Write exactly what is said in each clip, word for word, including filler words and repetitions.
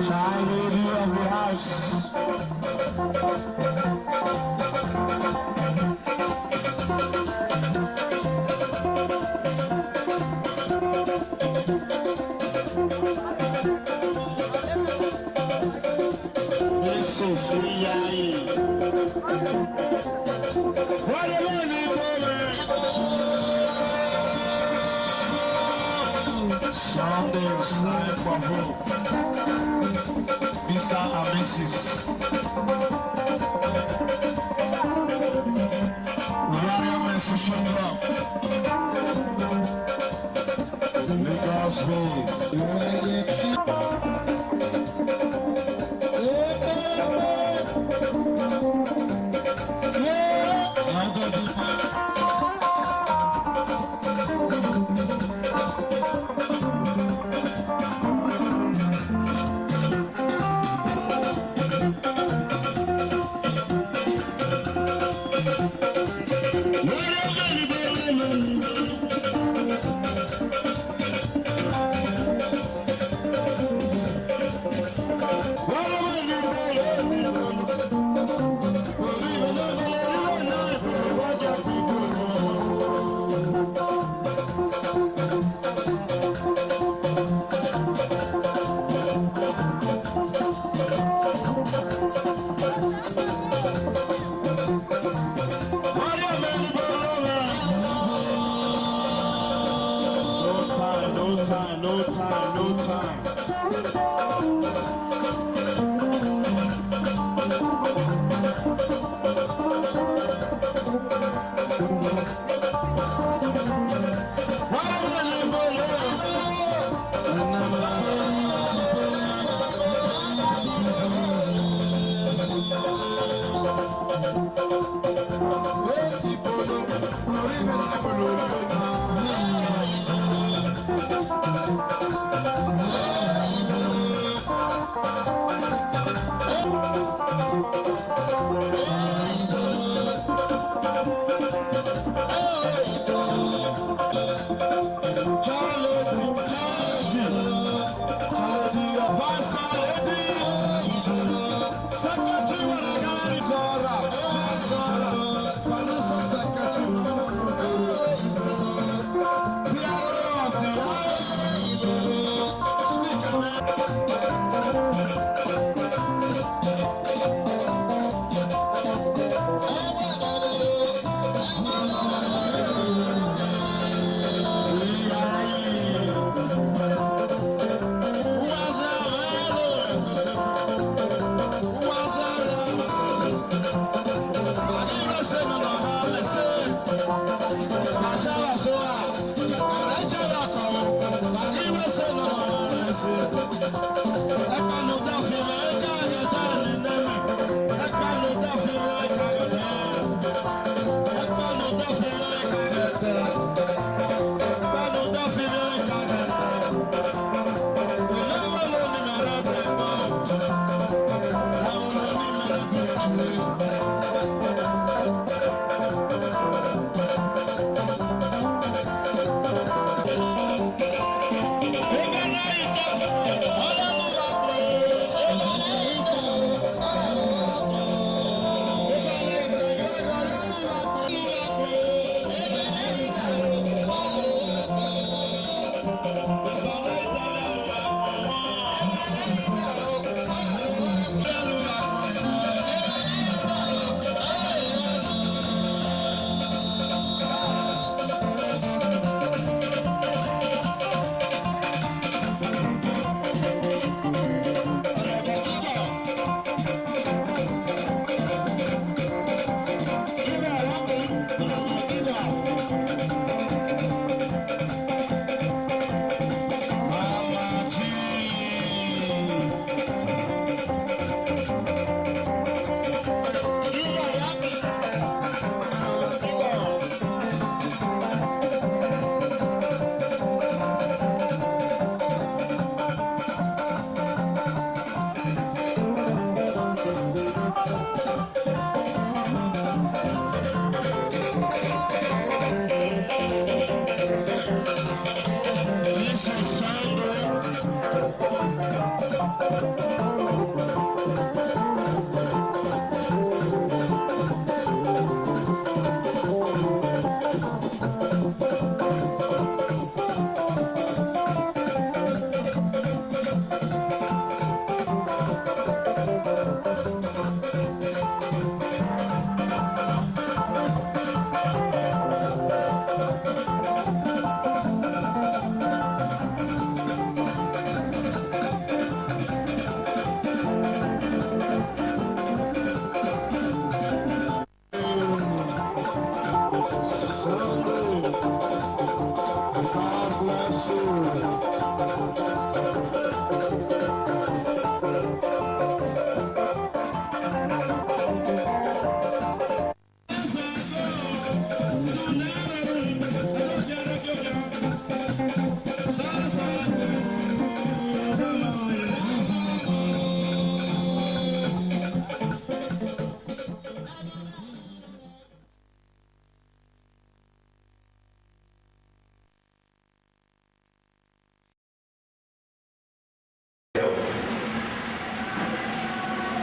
Child lady of the house. This is Iyayi. What a lovely moment. Sunday is time for hope. Mister and Missus Royal Musician Club. Lagos Beats. No time, no time, no time, no time. Secretary, Financial Secretary, no, no, no, no. P R O of the house. Speaker, man.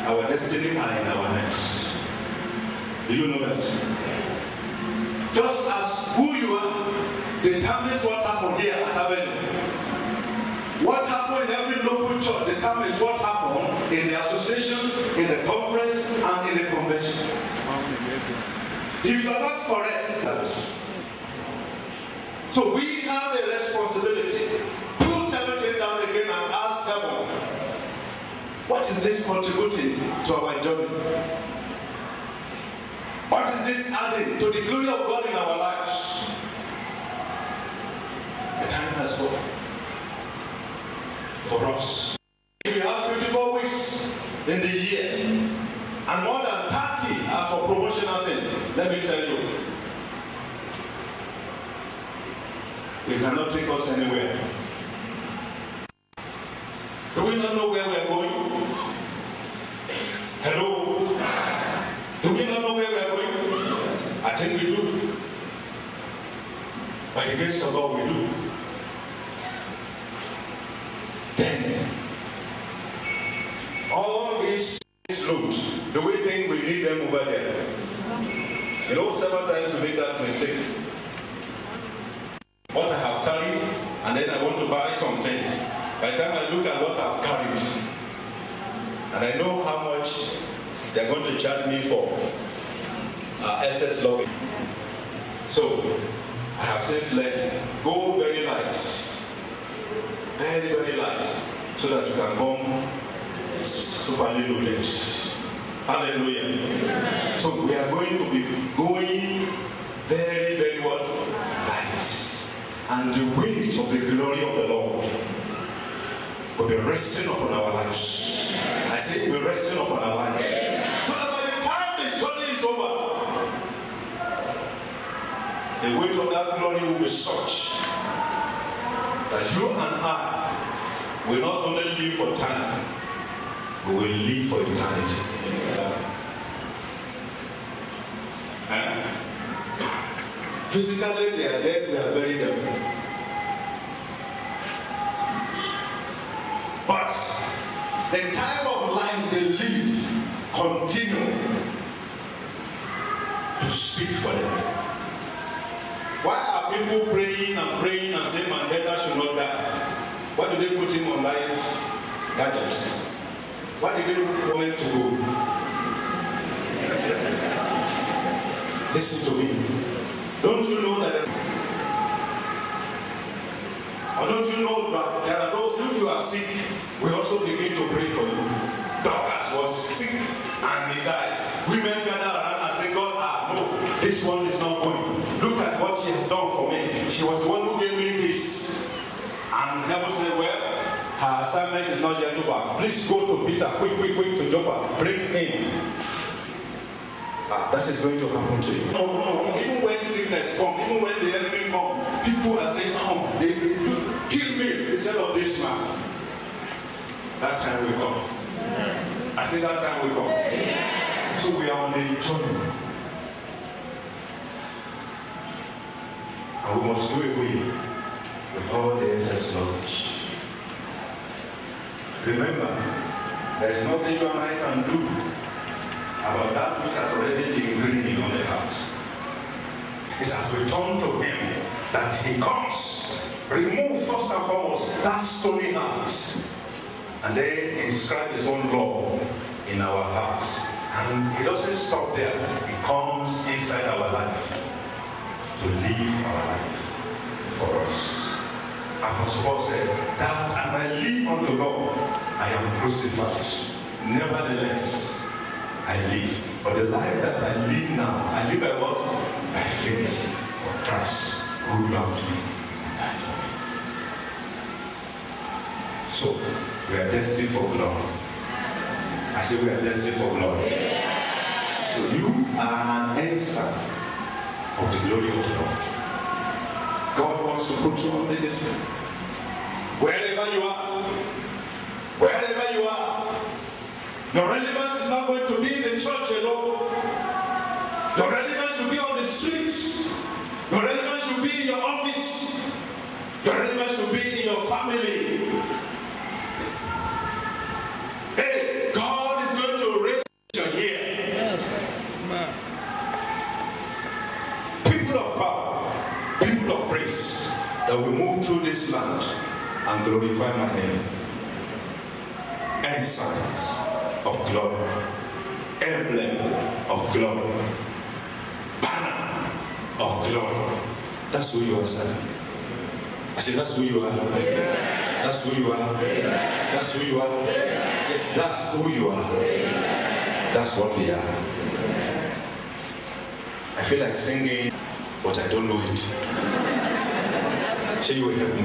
Our destiny are in our hands. Do you know that? Just as who you are determines what happened here at Avenue. What happened in every local church determines what happened in the association, in the conference, and in the convention. If you are not correct, that. So we have a responsibility. Put everything down again and ask heaven, what is this contributing to our journey? What is this adding to the glory of God in our lives? The time has come for us. We have fifty-four weeks in the year, and more than thirty are for promotional thing. Let me tell you, it cannot take us anywhere. Do we not know where we are going? Hello? Do we not know where we are going? I think we do. By the grace of God, we do. Then, all these load, do we think we need them over there? You know, several times we make that mistake. What I have carried, and then I want to buy some things. By the time I look at what I've carried, and I know how much they're going to charge me for uh, excess luggage. So, I have since learned, go very light. Very, very light. So that you can come superly loaded. Hallelujah. So, we are going to be going very, very what? Light. And the weight of the glory of the Lord will be resting upon our lives. I say, will be resting upon our lives. So that by the time the journey is over, the weight of that glory will be such that you and I will not only live for time, we will live for eternity. Eh? Physically, they are dead, we have buried them. But the time of life they live continue to speak for them. Why are people praying and praying and saying Mandela should not die? Why do they put him on life gadgets? Why did they want him to go? Listen to me. Don't you know that? Or don't you know that there are those, if you are sick, we also begin to pray for you? Dorcas was sick and he died. Women gather around and say, "God, ah, no, this one is not going. Look at what she has done for me. She was the one who gave me this." And heaven said, "Well, her assignment is not yet over. Please go to Peter, quick, quick, quick, to Joppa. Bring him." Ah, that is going to happen to you. No, no, no. Even when sickness come, even when the enemy come, people are saying, "Oh, they will kill me instead of this man." That time will come. I say that time will come. So we are on a journey. And we must do away with all the excess knowledge. Remember, there is nothing you and I can do about that which has already been ingrained on the heart. It's as we turn to Him that He comes. Remove first and foremost that stony heart. And then inscribe His own law in our hearts. And He doesn't stop there. He comes inside our life to live our life for us. Apostle Paul said, "That I might live unto God, I am crucified. Nevertheless, I live. But the life that I live now, I live by what? By faith of Christ, who loved me and died for me." So, we are destined for glory. I say we are destined for glory. So you are an answer of the glory of the Lord. God wants to put you on the destiny. Wherever you are, wherever you are, your relevance is not going to be in the church alone. Your relevance will be on the streets. Your relevance will be in your office. Your relevance will be in your family. Hey, God is going to and glorify my name. Ensigns of glory, emblem of glory, banner of glory. That's who you are, sir. I said, that's who you are. That's who you are. That's who you are. Yes, that's who you are. That's what we are. I feel like singing, but I don't know it. So you will help me.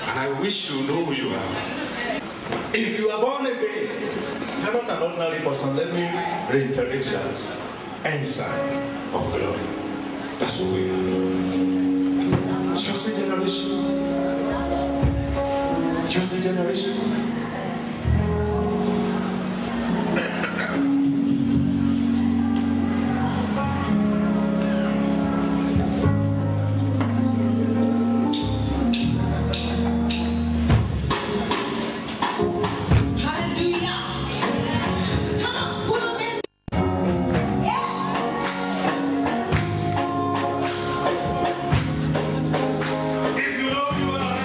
And I wish you know who you are. If you are born again, you are not an ordinary person. Let me reiterate that. Ensign of glory. That's who we are. Chosen generation. Chosen generation. Hallelujah. Come on, put on this. Yeah. If you know you are,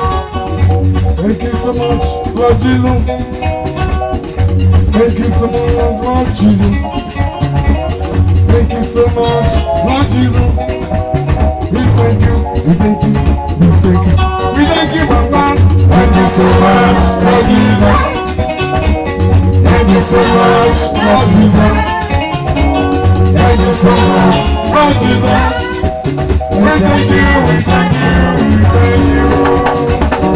Thank you so much, Lord Jesus. Thank you so much, Lord Jesus. Thank you so much, Lord Jesus. We thank you, we thank you, we thank you. We thank you, Baba. Thank you so much, Lord Jesus. Thank you so much, Lord Jesus. Thank you so much, Lord Jesus. We thank you, we thank you, we thank you.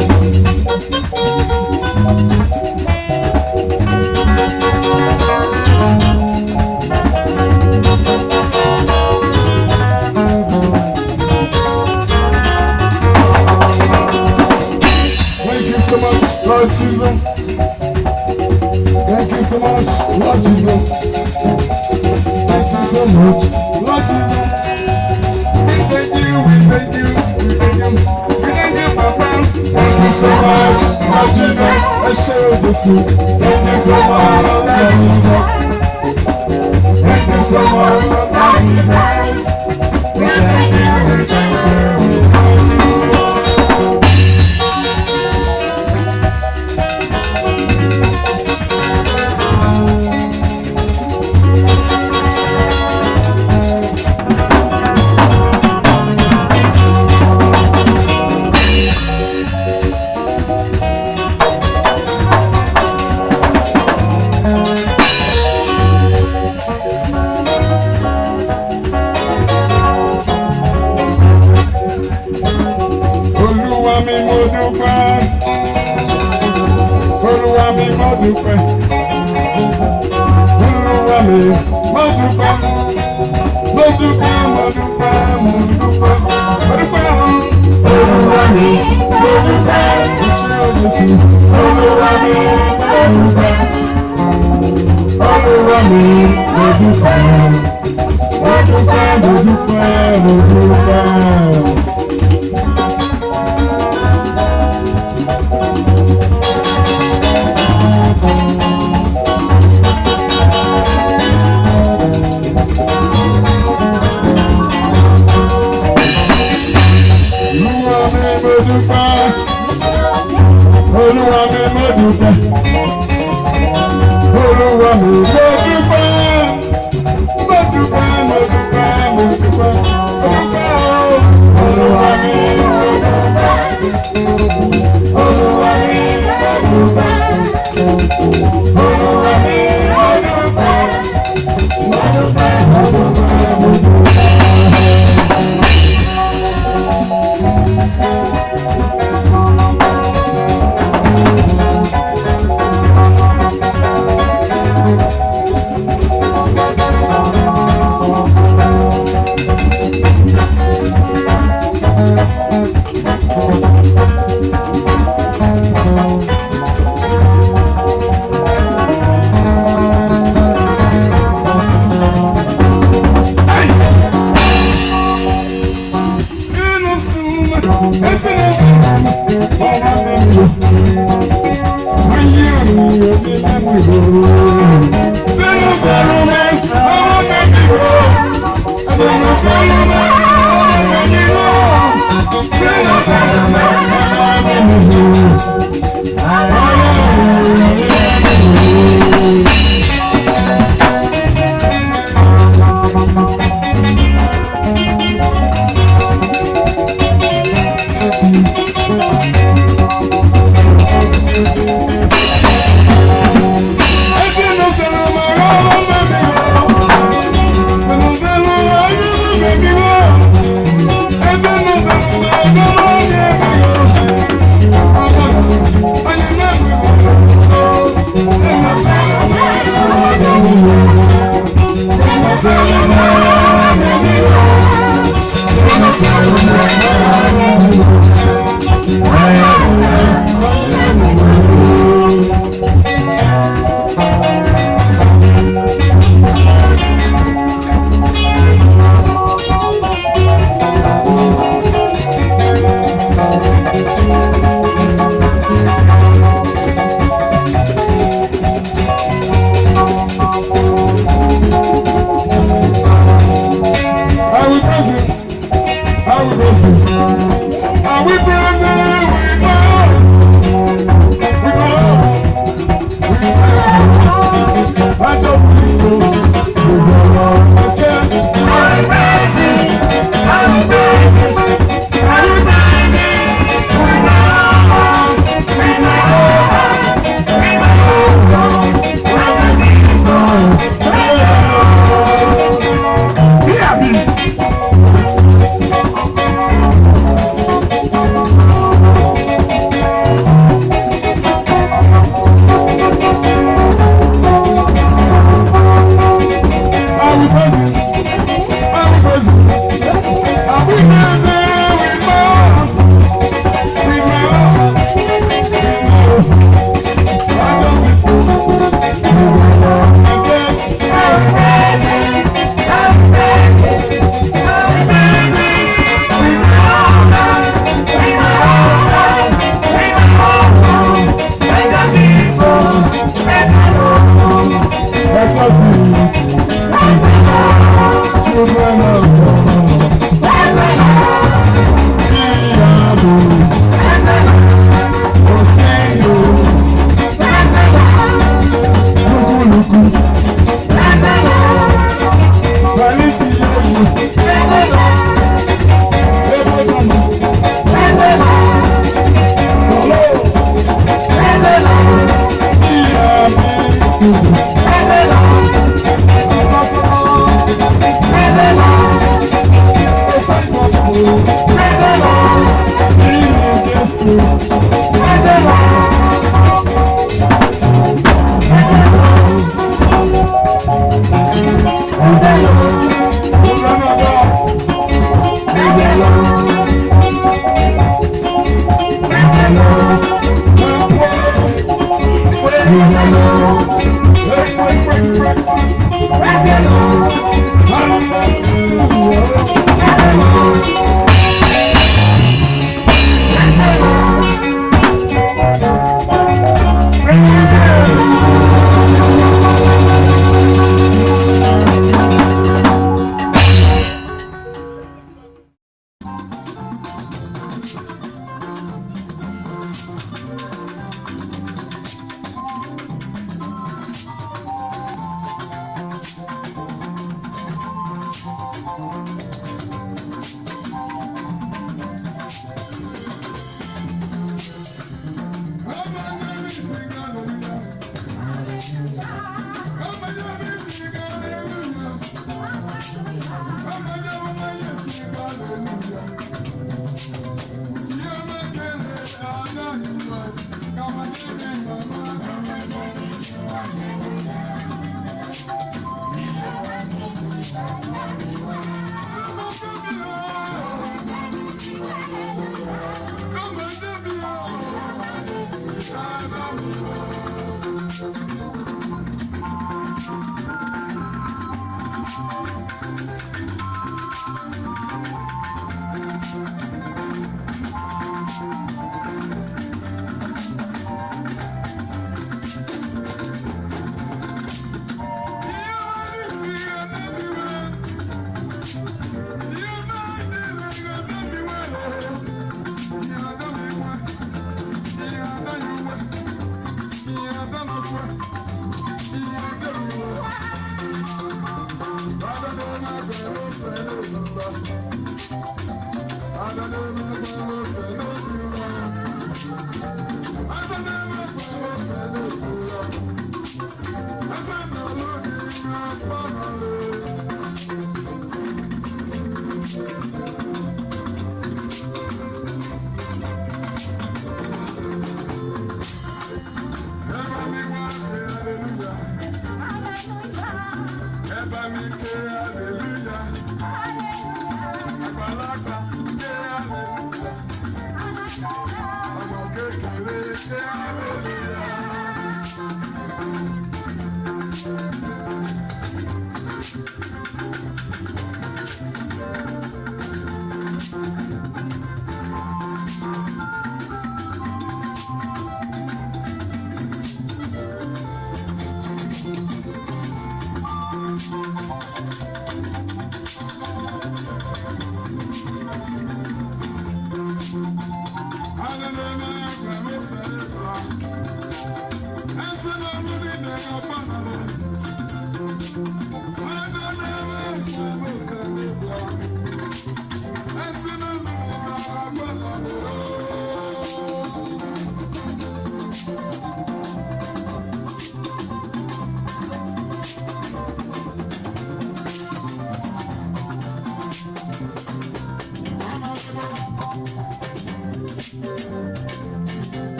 Thank you so much, Lord Jesus. Thank you so much, Lord Jesus. Thank you so much, Lord Jesus. We thank you, we thank you, we thank you. We thank you, Papa. Thank you so much, Lord Jesus. Ẹ ṣé o, Jésù. Thank you so much, Lord Jesus. Thank you so much, Lord Jesus. We thank you, we thank you, we thank you. Olúwa mi, mo dúpẹ́. Olúwa mi, mo dúpẹ́. Olúwa mi, mo dúpẹ́. Mo dúpẹ́, mo dúpẹ́, mo dúpẹ́. Mo dúpẹ́ o. Olúwa mi, mo dúpẹ́. Ẹ ṣé o, Jésù. Olúwa mi, mo dúpẹ́. Olúwa mi, mo dúpẹ́. Mo dúpẹ́, mo dúpẹ́, mo dúpẹ́. Olúwa mi, mo dúpẹ́. Olúwa mi, mo dúpẹ́. Olúwa mi, mo dúpẹ́. Mo dúpẹ́, mo dúpẹ́, mo dúpẹ́, mo dúpẹ́ o. Olúwa mi, mo dúpẹ́. Olúwa mi, mo dúpẹ́. Olúwa mi, mo dúpẹ́. Mo dúpẹ́, mo dúpẹ́, mo dúpẹ́.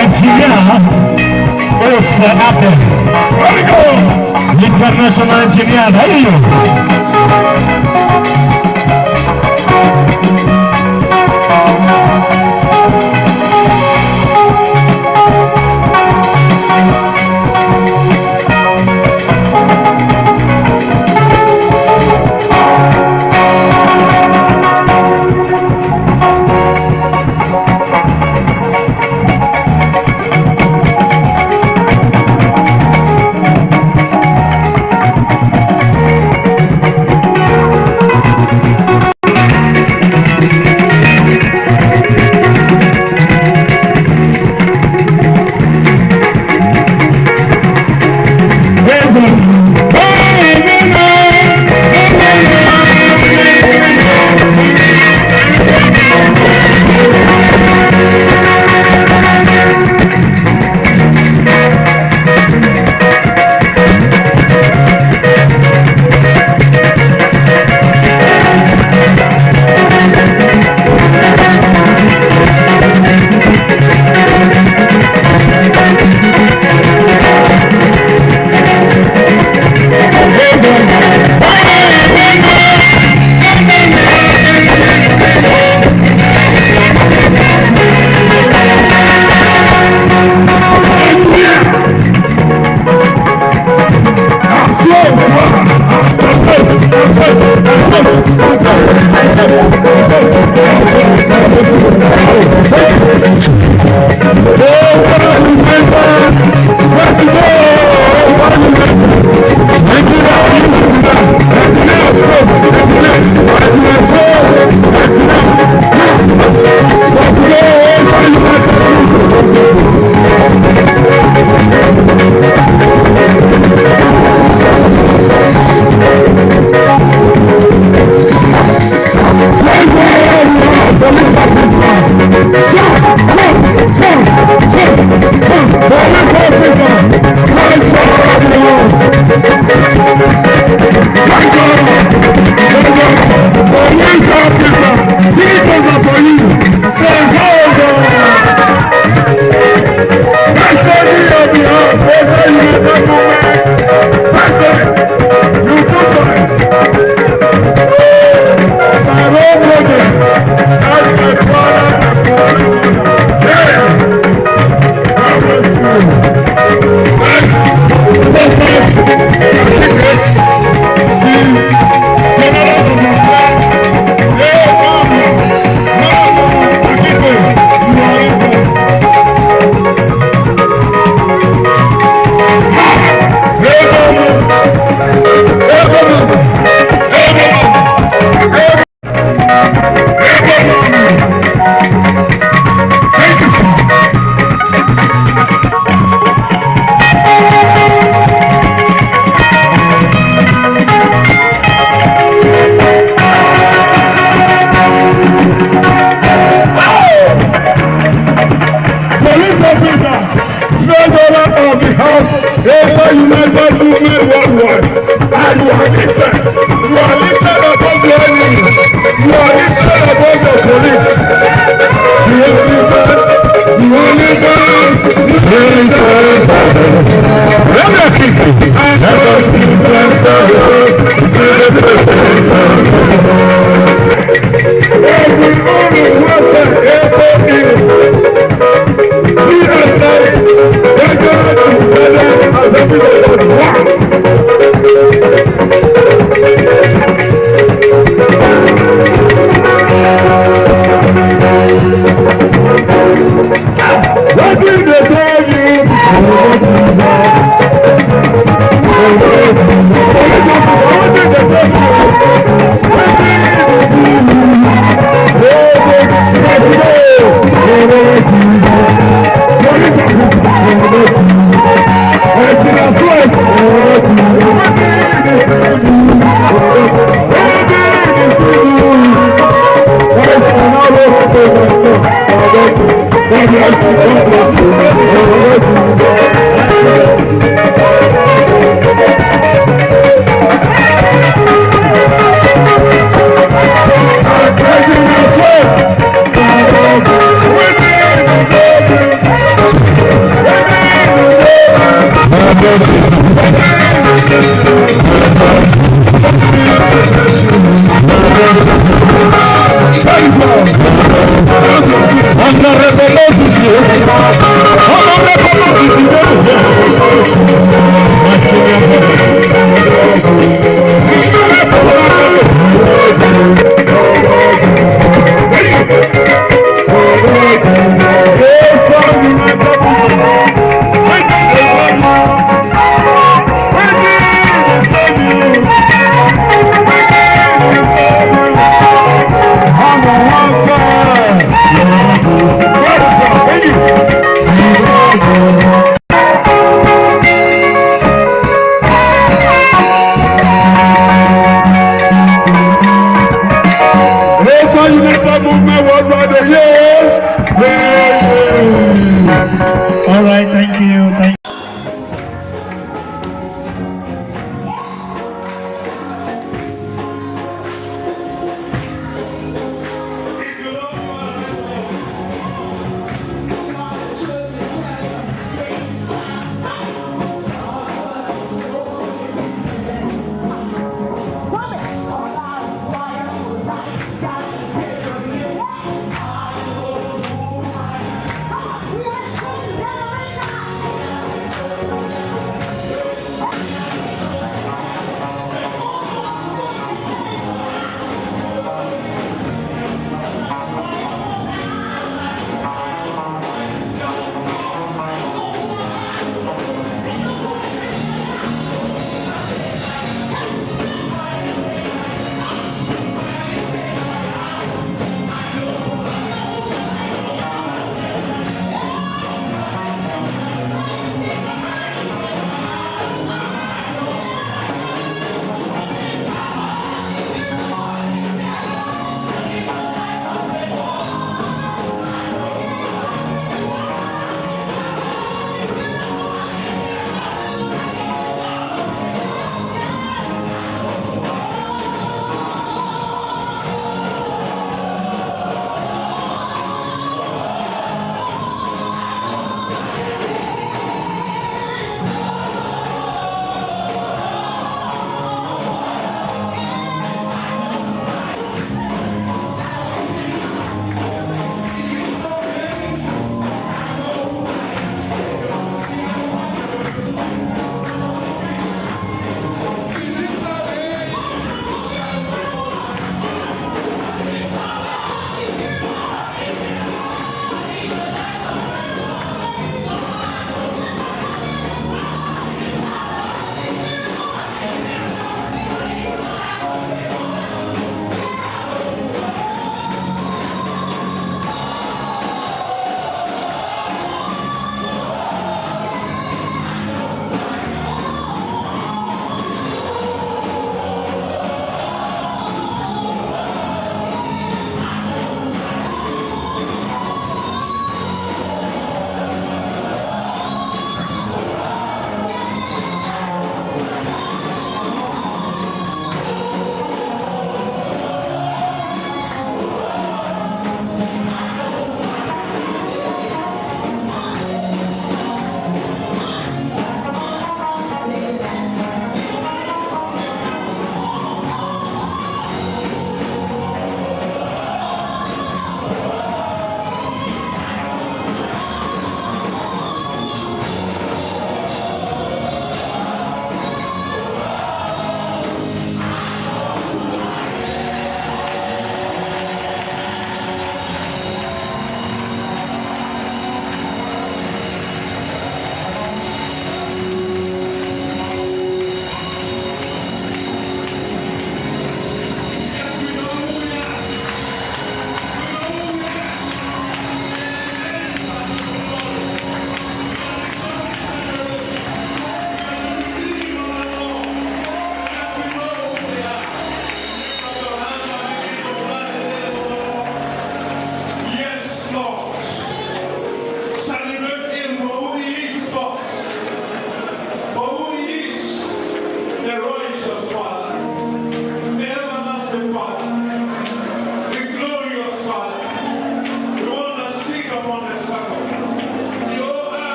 Engineer, Ose Abe. International engineer, hey, yo. Police officer, treasurer of the house, Eastern United Women Worldwide. And you are lifted. You are lifted above your enemies. You are lifted above your colleagues. You are lifted. You are lifted. You are lifted. Let me keep it. Let us sing and serve the Lord until the presence of the Lord. Wetin dey tell you?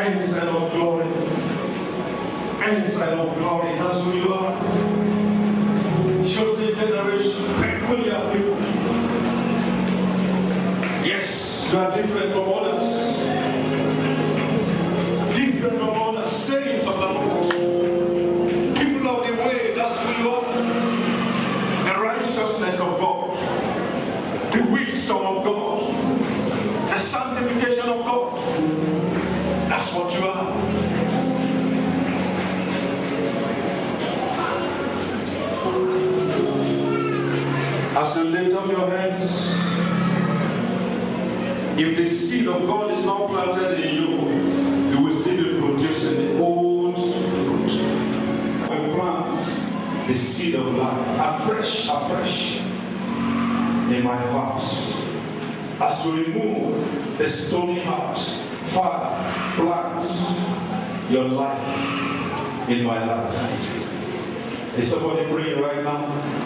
Ensign of glory. Ensign of glory. That's who you are. Chosen generation, peculiar people. Yes, you are different from others. Different from others. Saints of the Lord. People of the way, that's who you are. The righteousness of God. The wisdom of God. The sanctification of God. That's what you are. As you lift up your hands, if the seed of God is not planted in you, you will still be producing the old fruit. We plant the seed of life afresh, afresh in my heart. As we remove the stony heart, Father, plant your life in my life. Is somebody praying right now?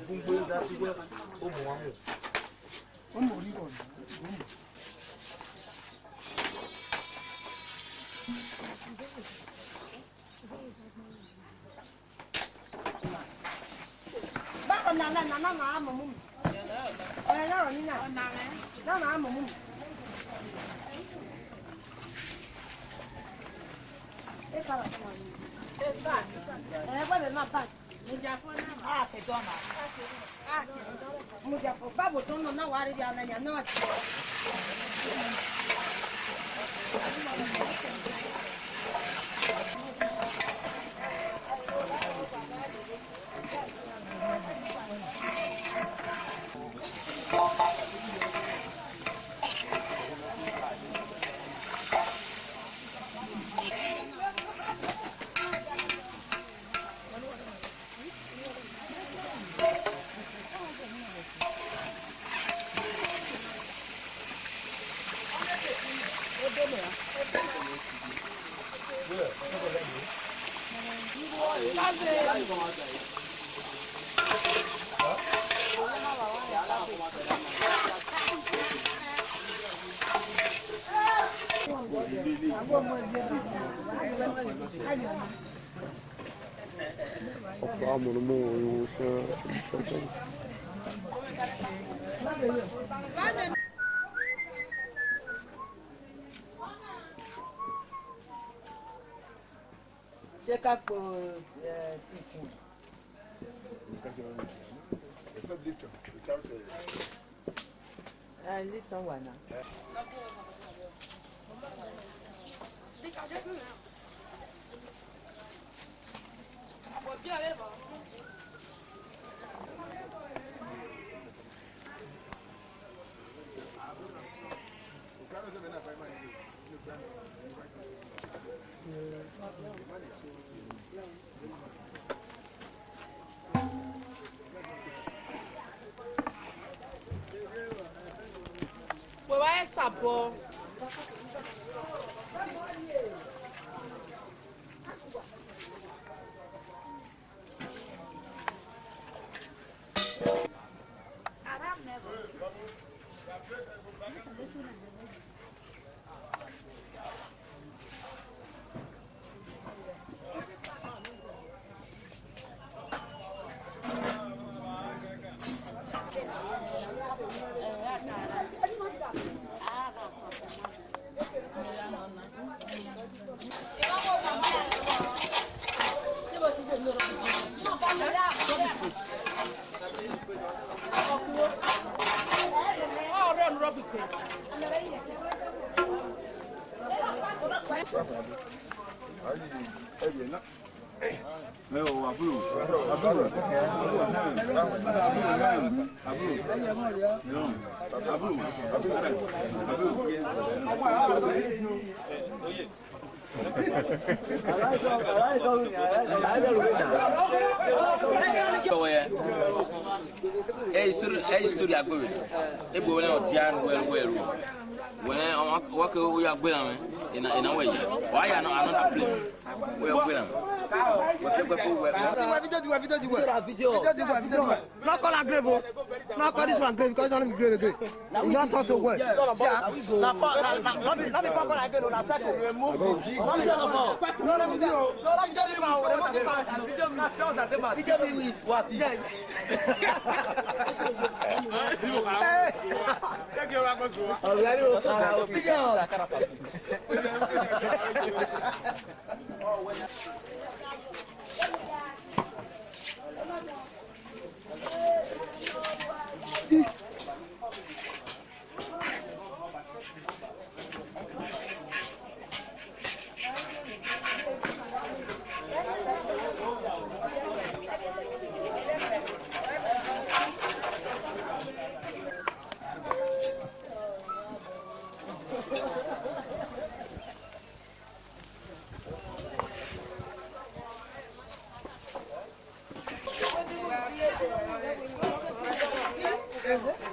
Bungbe da ti wẹ, o mu wa mu. Ba ona na na na na amomu. Eh, na oni na. Na na amomu. E ka ba. Eh, ba. Eh, ba be ma ba. Ah, perdona. Mudia fo, babo tọn nọ na wa rhirhi amẹ nian, na wa tie. Ọkpa mọ ne mọ iwo san isan. Ṣé ká po, eh, tea fún un? Except Lipton, without, eh, Eh, Lipton wà náà. Wẹ wa ẹ sabọ. Ẹ history, ẹ history agbẹmẹ. Egbe wẹẹ ọ dia wẹ wẹ ru. Wẹẹ ọ wa ke ya gbe na mẹ. Ena ena wẹ ya. Wa ya another place. Wẹ gbe na mẹ. Wẹ fẹ gbe fo wẹ. Video, video, video. Video, video, video. Not call am grave o. Not call this one grave because he don't grave again. He don't talk to well. See, ah, na for, na, na, not be, not be for call again o, na circle. No, no, no, no, no, video this one, remove this one. Video me with what? Yes. Hey. Video.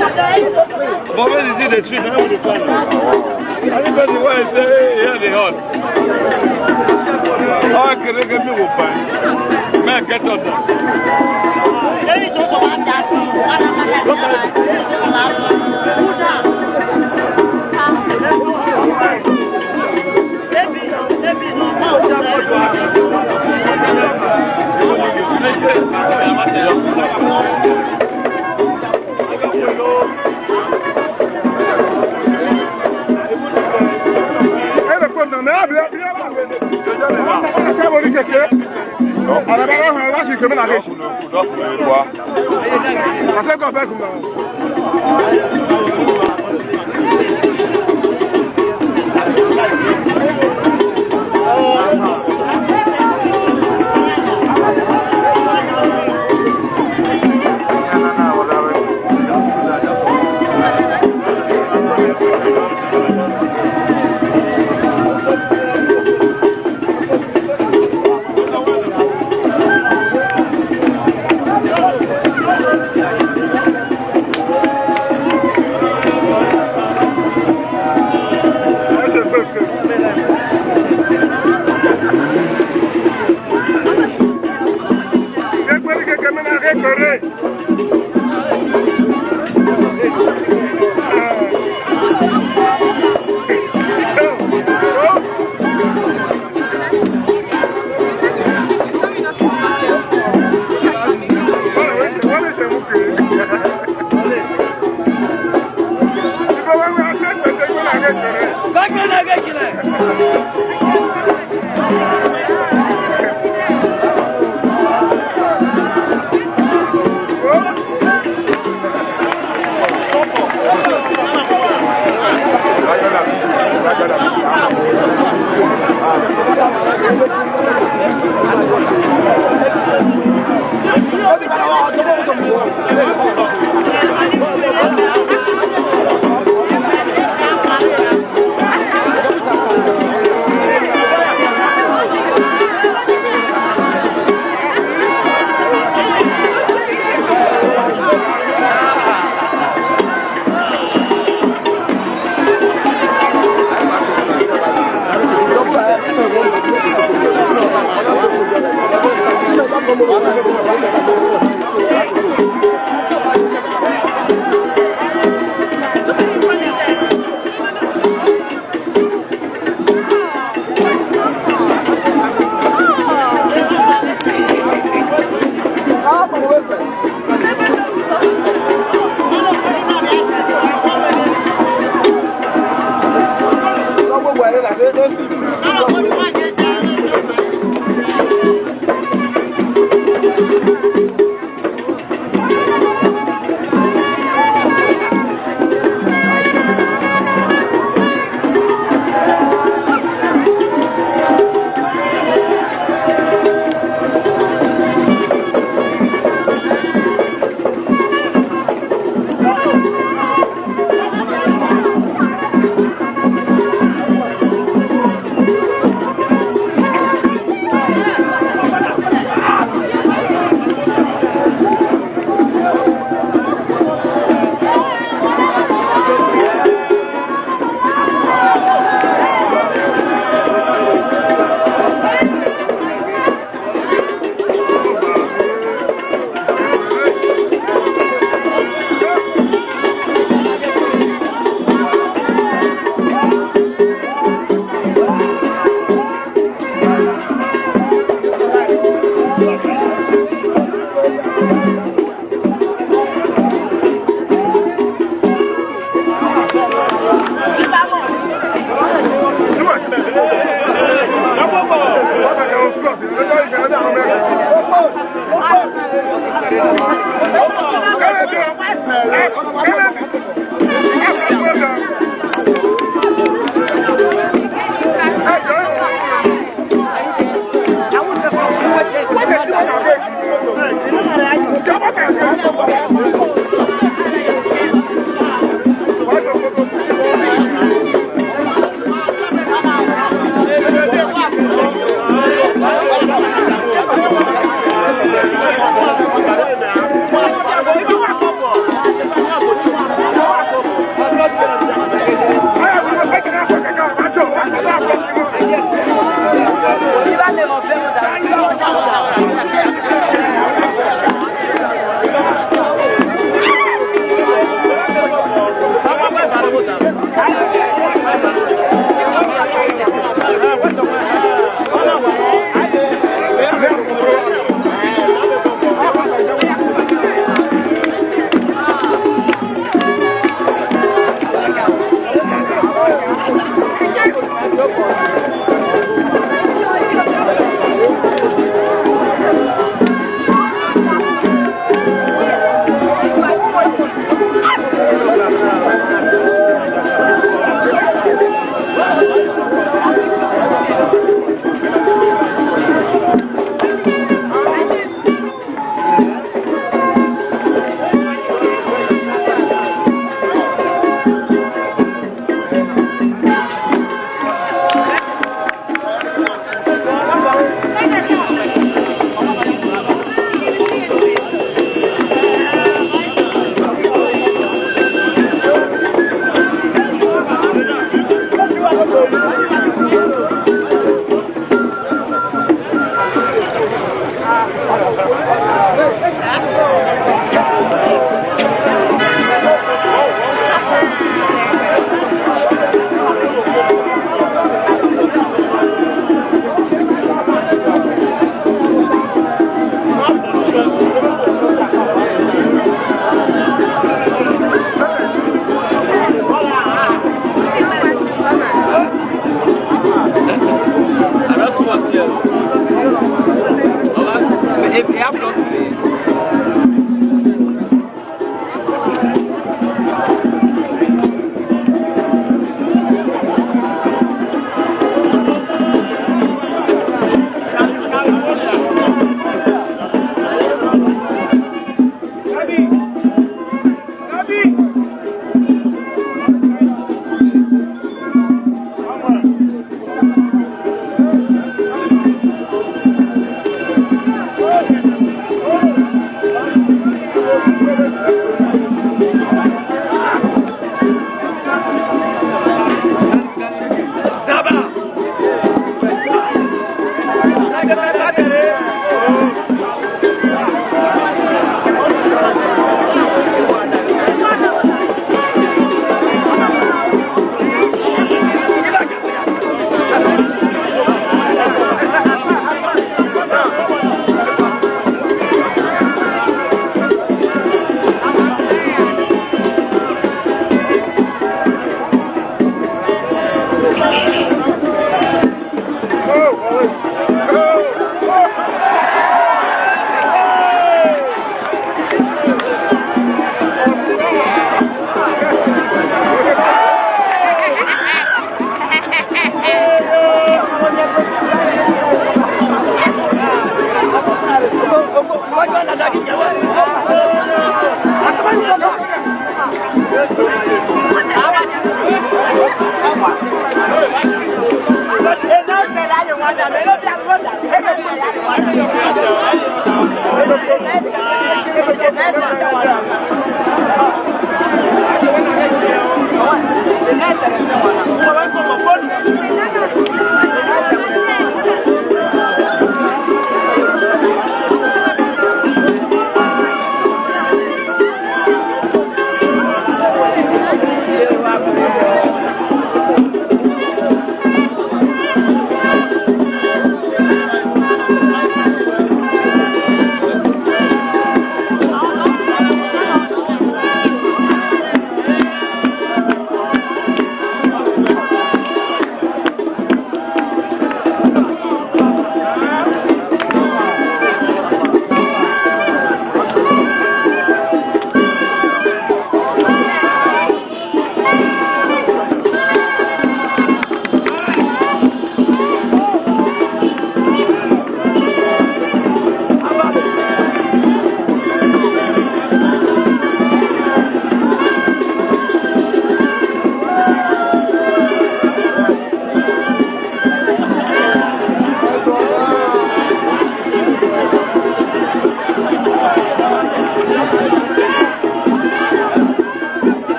But when you see the street, how will you find? Everybody want to say, "Hey, here they hot." How can they get me with fine? Man, get up.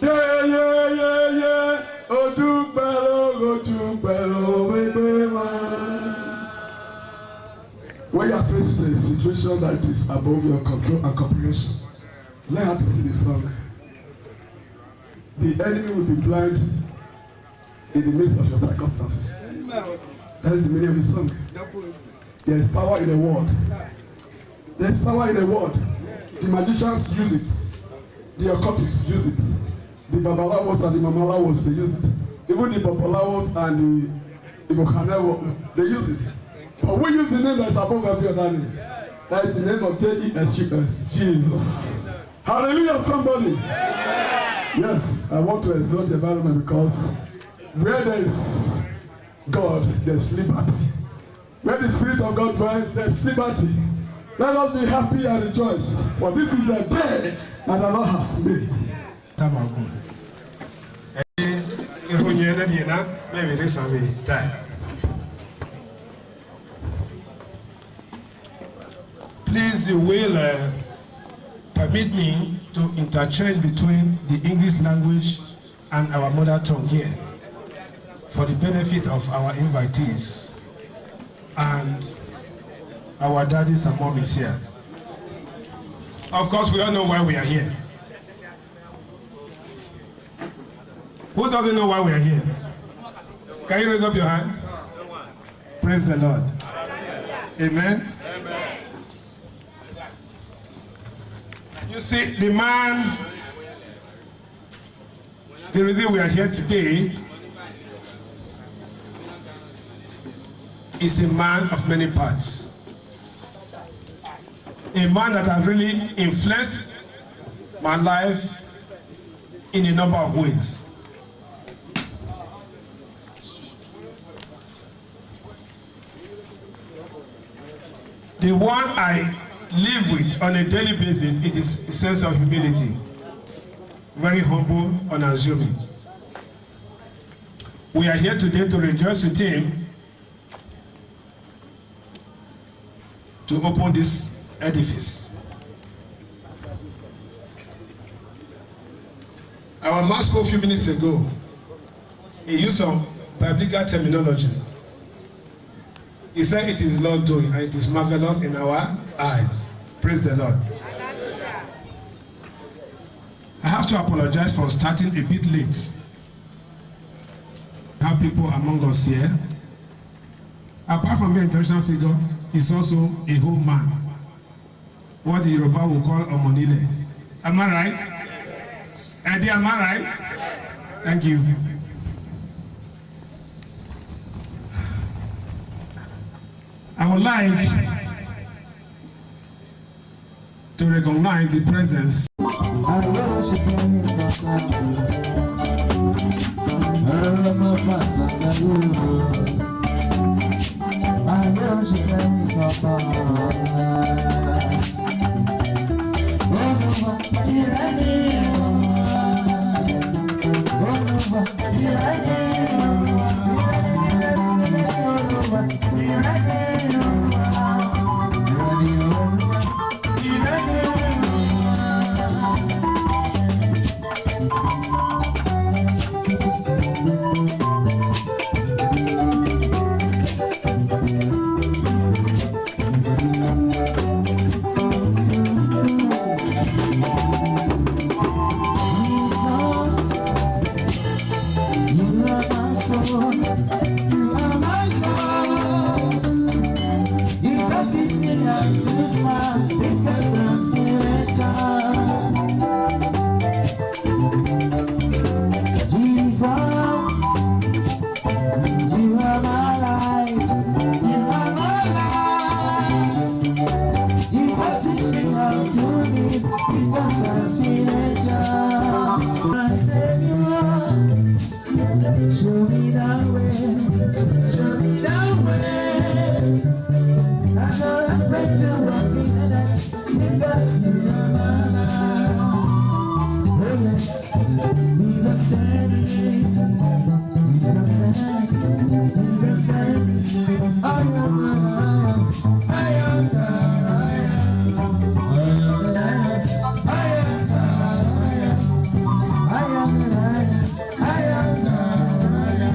Yeah, yeah, yeah, yeah. Ojú pẹ̀lú, ojú pẹ̀lú, gbẹgbẹ wa. When you are faced with a situation that is above your control and comprehension, learn how to sing the song. The enemy will be blind in the midst of your circumstances. That is the meaning of the song. There is power in the word. There is power in the word. The magicians use it. The occultists use it. The babalawos and the mamalawos, they use it. Even the babalawos and the Igbo Kanewo, they use it. But we use the name that is above every other name. That is the name of J E S U S, Jesus. Hallelujah, somebody. Yes, I want to exalt the environment because where there is God, there is liberty. Where the Spirit of God dwells, there is liberty. Let us be happy and rejoice, for this is the day that the Lord has made. Tabaku. Eh, eh, honye na ni na, me me re sa me ta. Please, you will, uh, permit me to interchange between the English language and our mother tongue here for the benefit of our invitees and our daddies and mommies here. Of course, we all know why we are here. Who doesn't know why we are here? Can you raise up your hand? Praise the Lord. Amen. You see, the man, the reason we are here today is a man of many parts. A man that has really influenced my life in a number of ways. The one I live with on a daily basis is a sense of humility. Very humble, unassuming. We are here today to rejoice with him to open this edifice. Our mass spoke a few minutes ago. He used some biblical terminologies. He said, "It is Lord's doing, and it is marvelous in our eyes." Praise the Lord. I have to apologize for starting a bit late. We have people among us here. Apart from being an international figure, he's also a home man. What the Yoruba will call omonile. Am I right? Eddie, am I right? Thank you. I would like to recognize the presence. You are my soul. You are my soul. Jesus, teach me how to smile because I'm still a child. Jesus, you are my life. You are my life. Jesus, teach me how to live because I'm still a child. My Savior, show me the way, show me the way. I know I'm right to walk in the light because you are my light. Oh yes, he's a saint, he's a saint, he's a saint. I am, I am, I am, I am, I am, I am, I am, I am, I am, I am.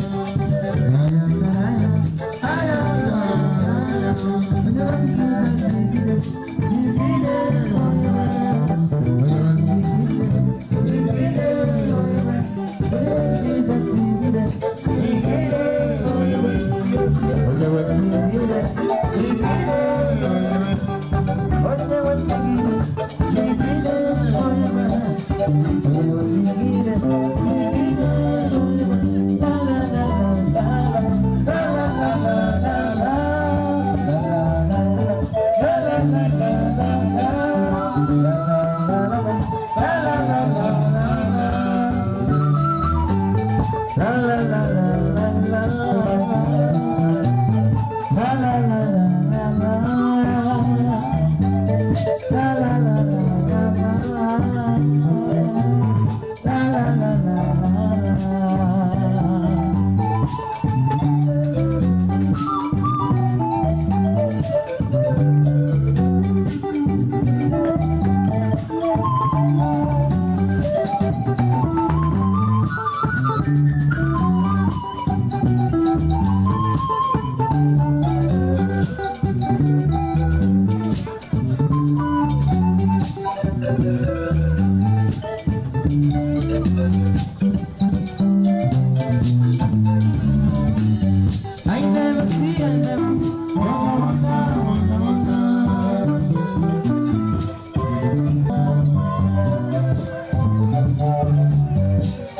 I never see, I never see.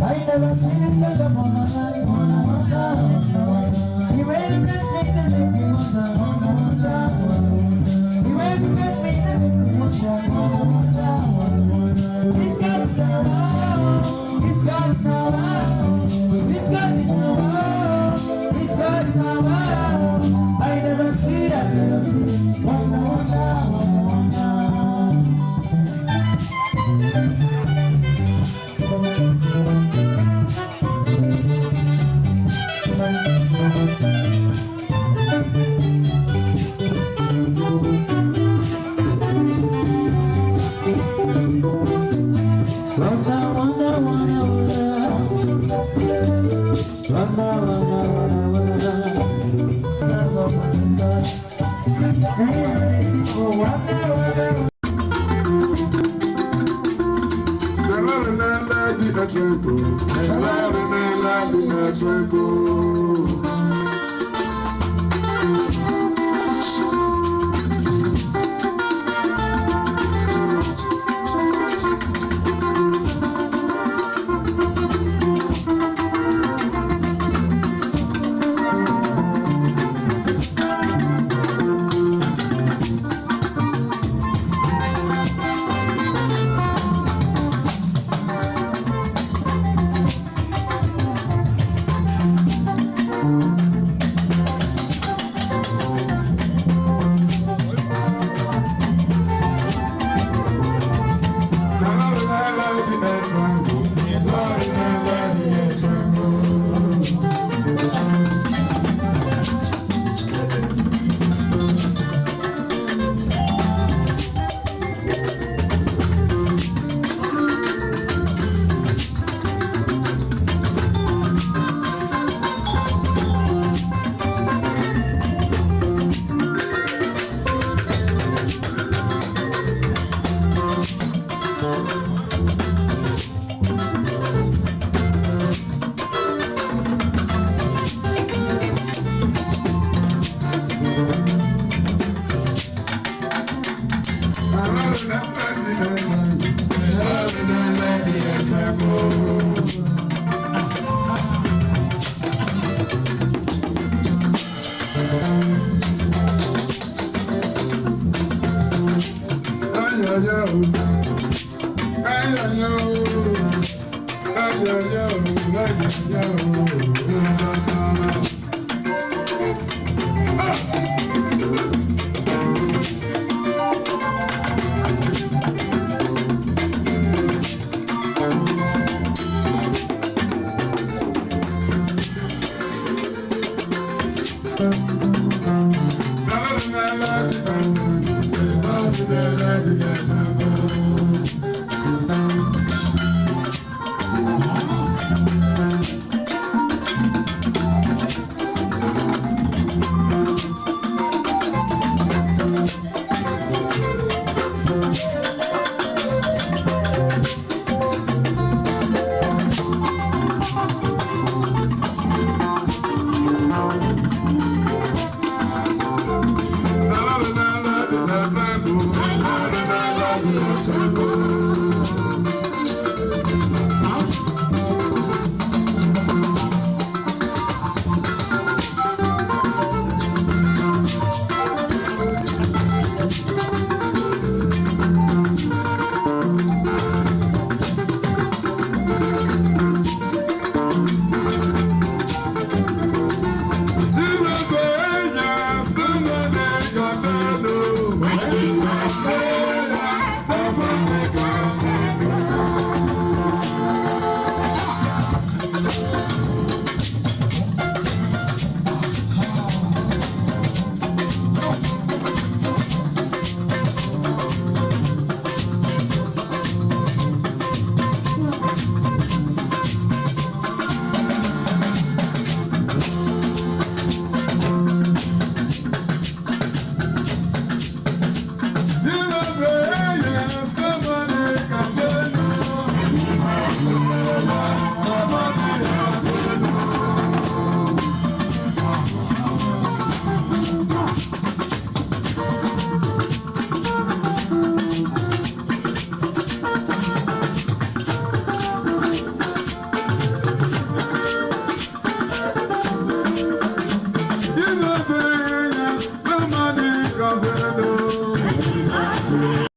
I never seen it like a woman. You made a mistake and make me wonder. You made me get me and make me wonder. This God is the one. This God is the one. This God is the one. This God is the one. I never see, I never see. Wonder, wonder, wonder, wonder.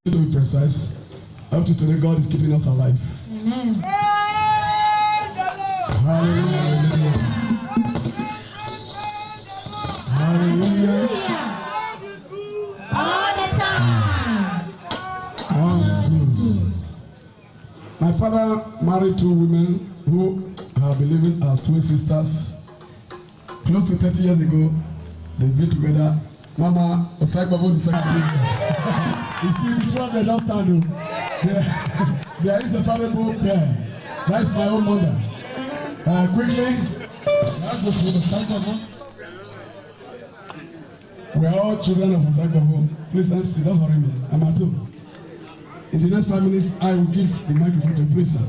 To be precise, up to today, God is keeping us alive. Amen. Hallelujah, hallelujah. Hallelujah. All the time. All good. My father married two women who have been living as twin sisters. Close to thirty years ago, they be together. Mama, Osai Babo, the second. You see, the two of them don't stand up. They, they are inseparable pair. That's my own mother. Uh, quickly, That goes to the Osaigbovo. We are all children of Osaigbovo. Please, M C, don't hurry me. I'm at home. In the next five minutes, I will give the microphone to Prince, sir.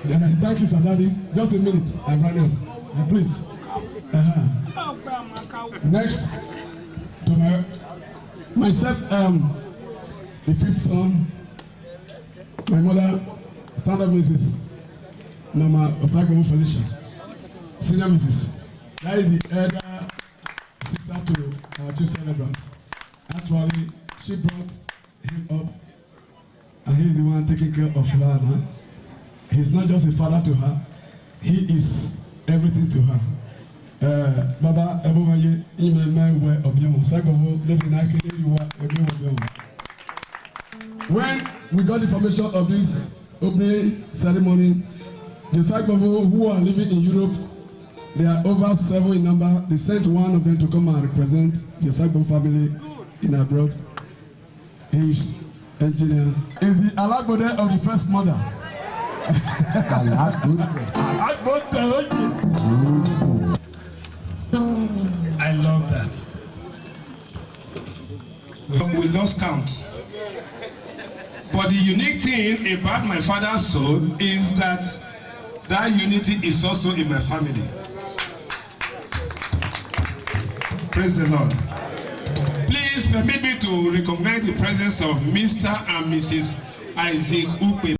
Then I thank you, sir, daddy. Just a minute. I'm running up. Uh, please. Uh-huh. Next, to my, myself, um, the fifth son, my mother, stand up Missus Mama Osaigbovo Felicia, senior Missus That is the elder sister to our chief celebrant. Actually, she brought him up, and he's the one taking care of her now. He's not just a father to her, he is everything to her. Uh, Baba, everyone, you, you may, may wear a beautiful Osaigbovo, let me not kill you, you are a beautiful. When we got information of this opening ceremony, the Osaigbovo who are living in Europe, they are over seven in number. They sent one of them to come and represent the Osaigbovo family in abroad. He's engineer. Is the Alagbode of the first mother. Alagbode. Alagbode, okay. I love that. We, we lost count. But the unique thing about my father's soul is that that unity is also in my family. Praise the Lord. Please permit me to recognize the presence of Mister and Missus Isaac Ukpe.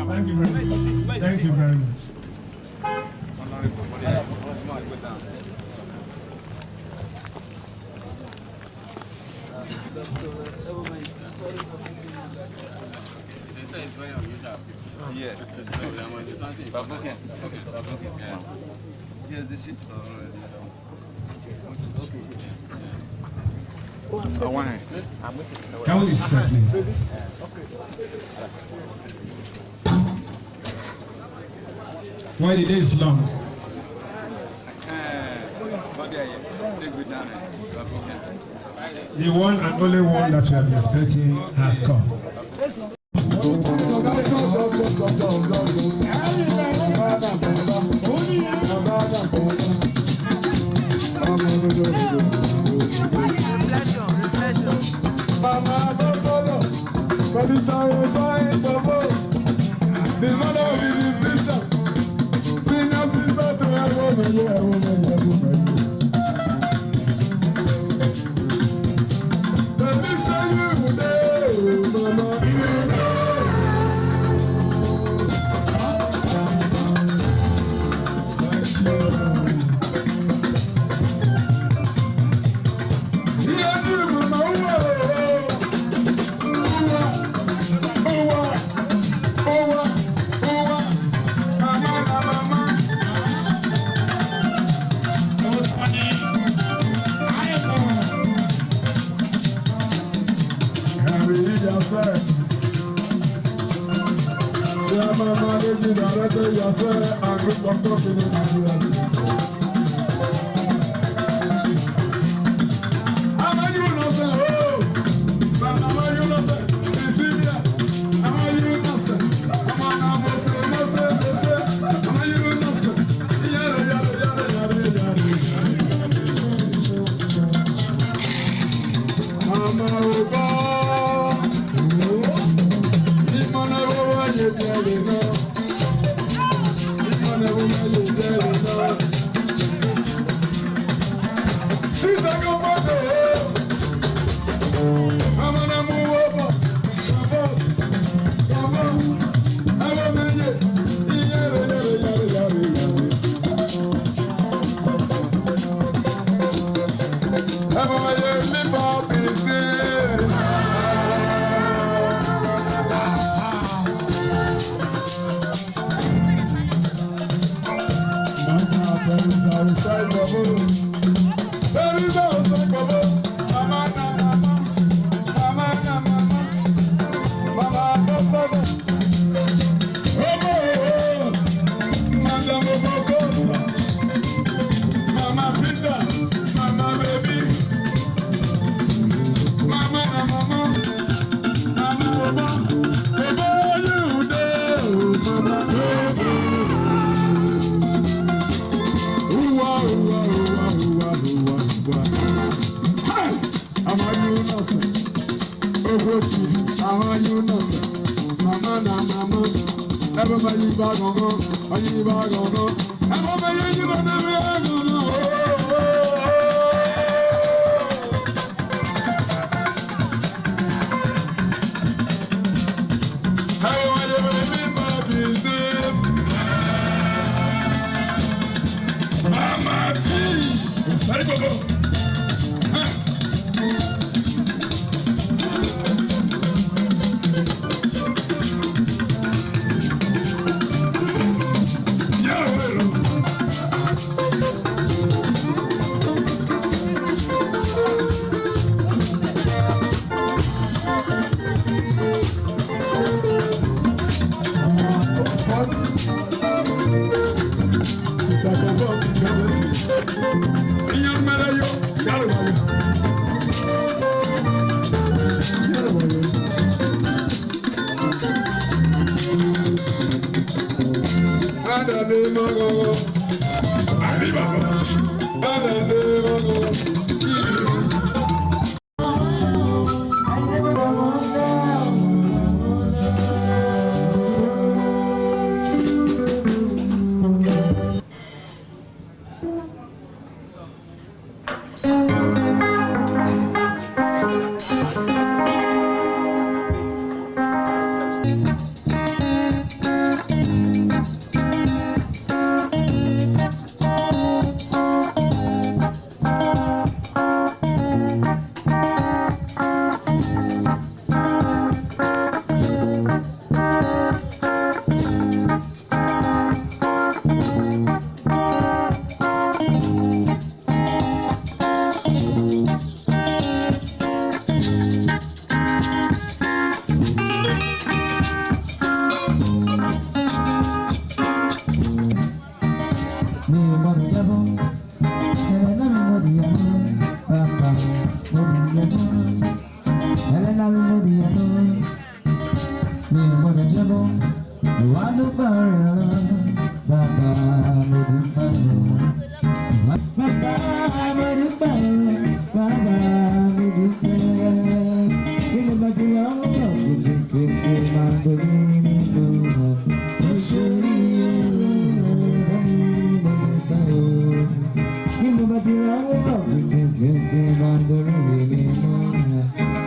Thank you very much. Thank you very much. Yes. Yes, the seat. Can we sit, please? Why the day is long? The one and only one that we have been expecting has come. Mama Abosolo, Felicia Osaigbovo, the mother of the musician, senior sister to Ewomeye, Ewomeye, Ewomeye. Felicia, you dey, mama. Chairman, managing director, yourself, and group of company, Nigeria. How are you, no, sir? Oh, but how are you, no, sir? Cecilia, how are you, no, sir? Come on, now, no, sir, no, sir, no, sir. How are you, no, sir? Yada, yada, yada, yada, yada. Mama Oba. Imana Oba ye biale na. Imana Oba ye biale na. Sister, come on, eh. Amana mu Oba. Come on. Come on. Alo meye. Iyere, yere, yere, yere, yere. Everybody, live up in this. Mama na mama, mama na mama, mama na mama. Omo, oh, Madam Omokosa, Mama Peter, Mama Baby, Mama na Mama, Mama Omo, Omo you dey, Mama Omo. Uwa, uwa, uwa. Hey! Ama Yunus, Obochi, Ama Yunus, mama na mama. Everybody back on, on, on, back on, on. Everybody, you know, back on, on. Oh, oh, oh, oh. Everybody, remember this day. Mama T. Say go, go. Sister Comfort, God bless you. Iyan mara yo, yaro wa yo. Yaro wa yo. Ada de mogo. Abi baba. Ada de mogo. Mi ò gbọ́dọ̀ jábọ́, ẹlẹ́dàá mi mo dìyà mọ́, bàbá mo dìyà mọ́, ẹlẹ́dàá mi mo dìyà mọ́. Mi ò gbọ́dọ̀ jábọ́, wàá dúpẹ́ oore Ọlọ́run, bàbá mo dúpẹ́ o. Bàbá mo dúpẹ́ o, bàbá mo dúpẹ́. Bí mo bá ti lọ wọ́n bọ̀, kùtùkùtù máa dorí mi lọ. Mo ṣoríire o, ẹlẹ́dàá mi mo dúpẹ́ o. Bí mo bá ti lọ wọ́n bọ̀, kùtùkùtù máa dorí mi lọ.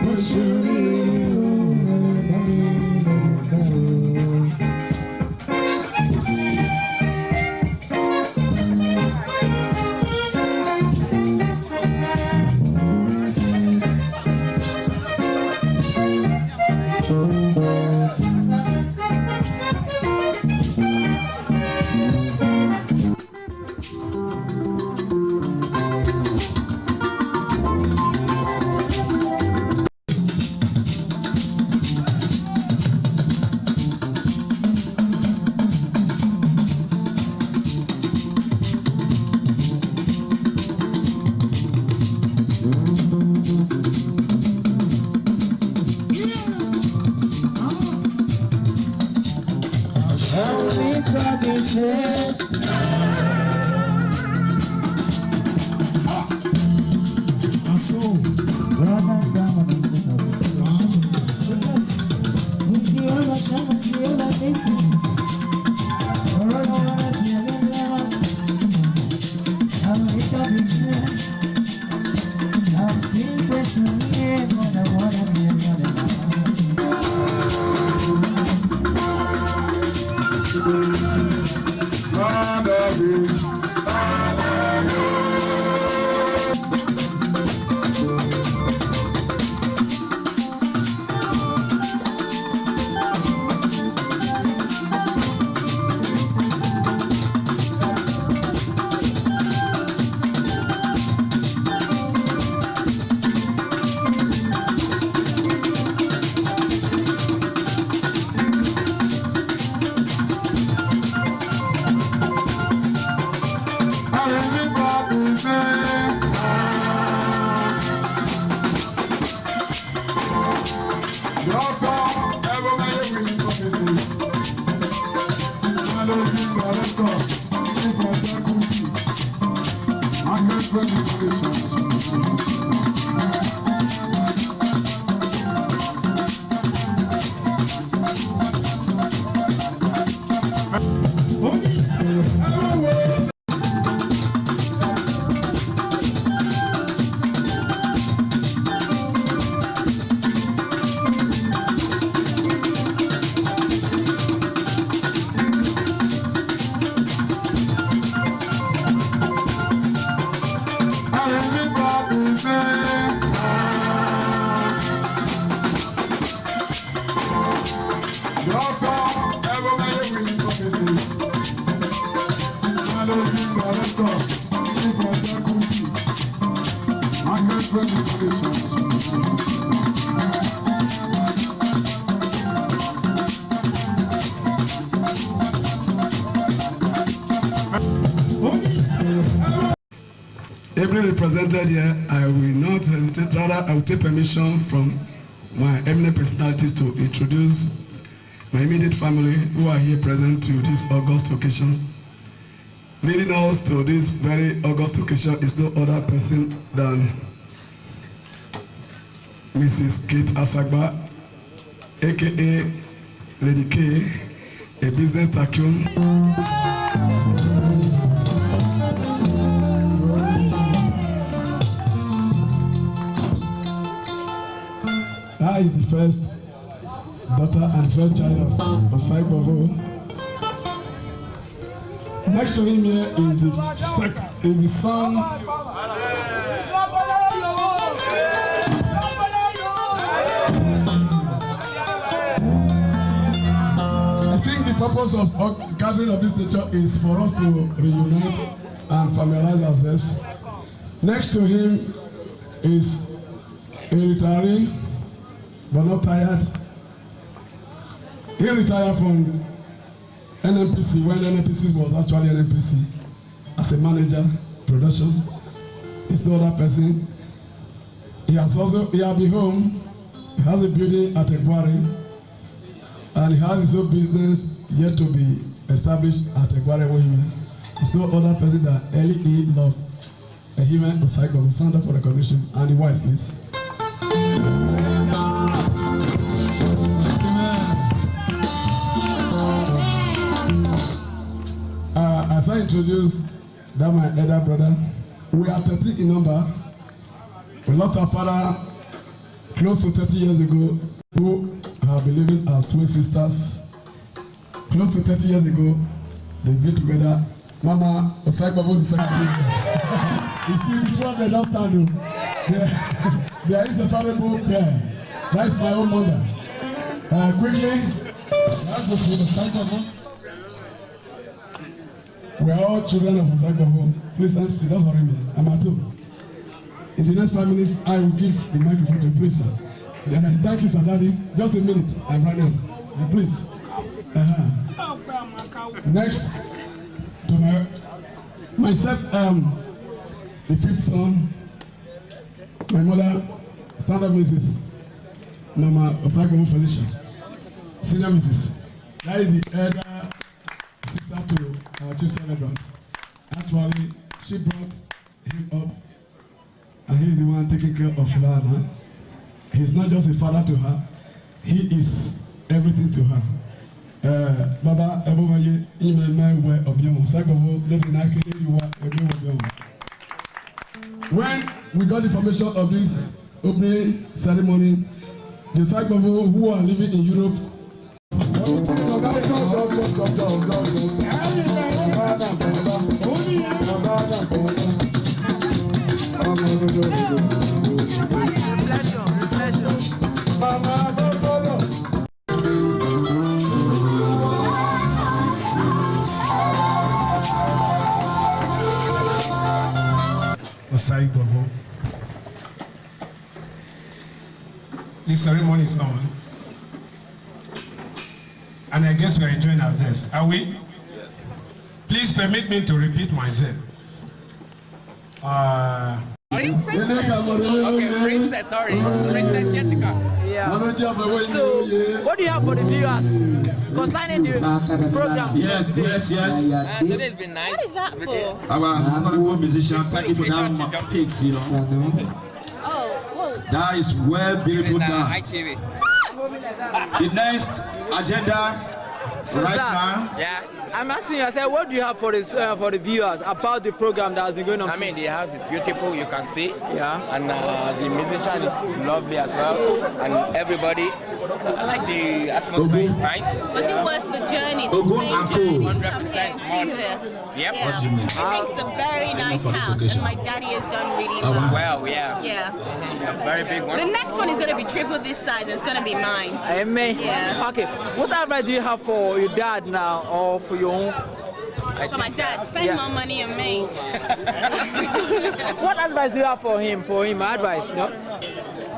Mo ṣoríire o, ẹlẹ́dàá mi mo dúpẹ́ o. Ably represented here, I will not hesitate, rather, I will take permission from my eminent personalities to introduce my immediate family who are here present to this august occasion. Leading us to this very august occasion is no other person than Missus Kate Asagba, A K A Lady K, a business tycoon. That is the first daughter and first child of Osaigbovo. Next to him here is the sec-, is the son. I think the purpose of gathering of this nature is for us to reunite and familiarize ourselves. Next to him is a retiree, but not tired. He retired from N N P C when N N P C was actually N N P C as a manager, production. It's not that person. He has also, he has been home. He has a building at Egwari, and he has his own business yet to be established at Egwari Wohime. It's no other person than Eli E Love. Ehime Osaigbovo, stand up for recognition, and the wife, please. Uh, as I introduce that my elder brother, we are thirteen in number. We lost our father close to thirty years ago, who have been living as twin sisters. Close to thirty years ago, they be together. Mama Osaigbovo the second. You see, the two of them don't stand up. They, they are inseparable pair. That's my own mother. Uh, quickly, let's go to Osaigbovo. We are all children of Osaigbovo. Please, M C, don't hurry me. I'm at home. In the next five minutes, I will give the microphone to him, please, sir. Yeah, thank you, sir, daddy. Just a minute. I'm running up. Please. Uh-huh. Next, to my, myself, um, the fifth son, my mother, stand up Missus Mama Osaigbovo Felicia, senior Missus That is the elder sister to our chief celebrant. Actually, she brought him up, and he's the one taking care of her now. He's not just a father to her, he is everything to her. Uh, Baba, Ebomaye, Ime, Me, We, Obion, Sagobo, Lady Nike, Iwa, Ebe, Obion. When we got information of this opening ceremony, the Sagobo who are living in Europe, Osaigbovo. The ceremony is on. And I guess we are enjoying ourselves. Are we? Please permit me to repeat myself. Uh, Princess. Okay, Princess, sorry. Princess Jessica. Yeah. So, what do you have for the viewers concerning the program? Yes, yes, yes. Uh, today's been nice. What is that for? Our honorable musician, thank you for that pics, you know. Oh, whoa. That is well beautiful dance. The next agenda right now. Yeah. I'm asking you, I said, what do you have for this, uh, for the viewers about the program that has been going on? I mean, the house is beautiful, you can see. Yeah. And, uh, the musician is lovely as well. And everybody, I like the atmosphere, it's nice. Was it worth the journey, the plane journey to come here and see this? Yep. Yeah. What do you mean? I think it's a very nice house, and my daddy has done really well. Well, yeah. Yeah. It's a very big one. The next one is gonna be triple this size, and it's gonna be mine. Amen. Yeah. Okay. What advice do you have for your dad now, or for your own? For my dad, spend more money on me. What advice do you have for him? For him, advice, no?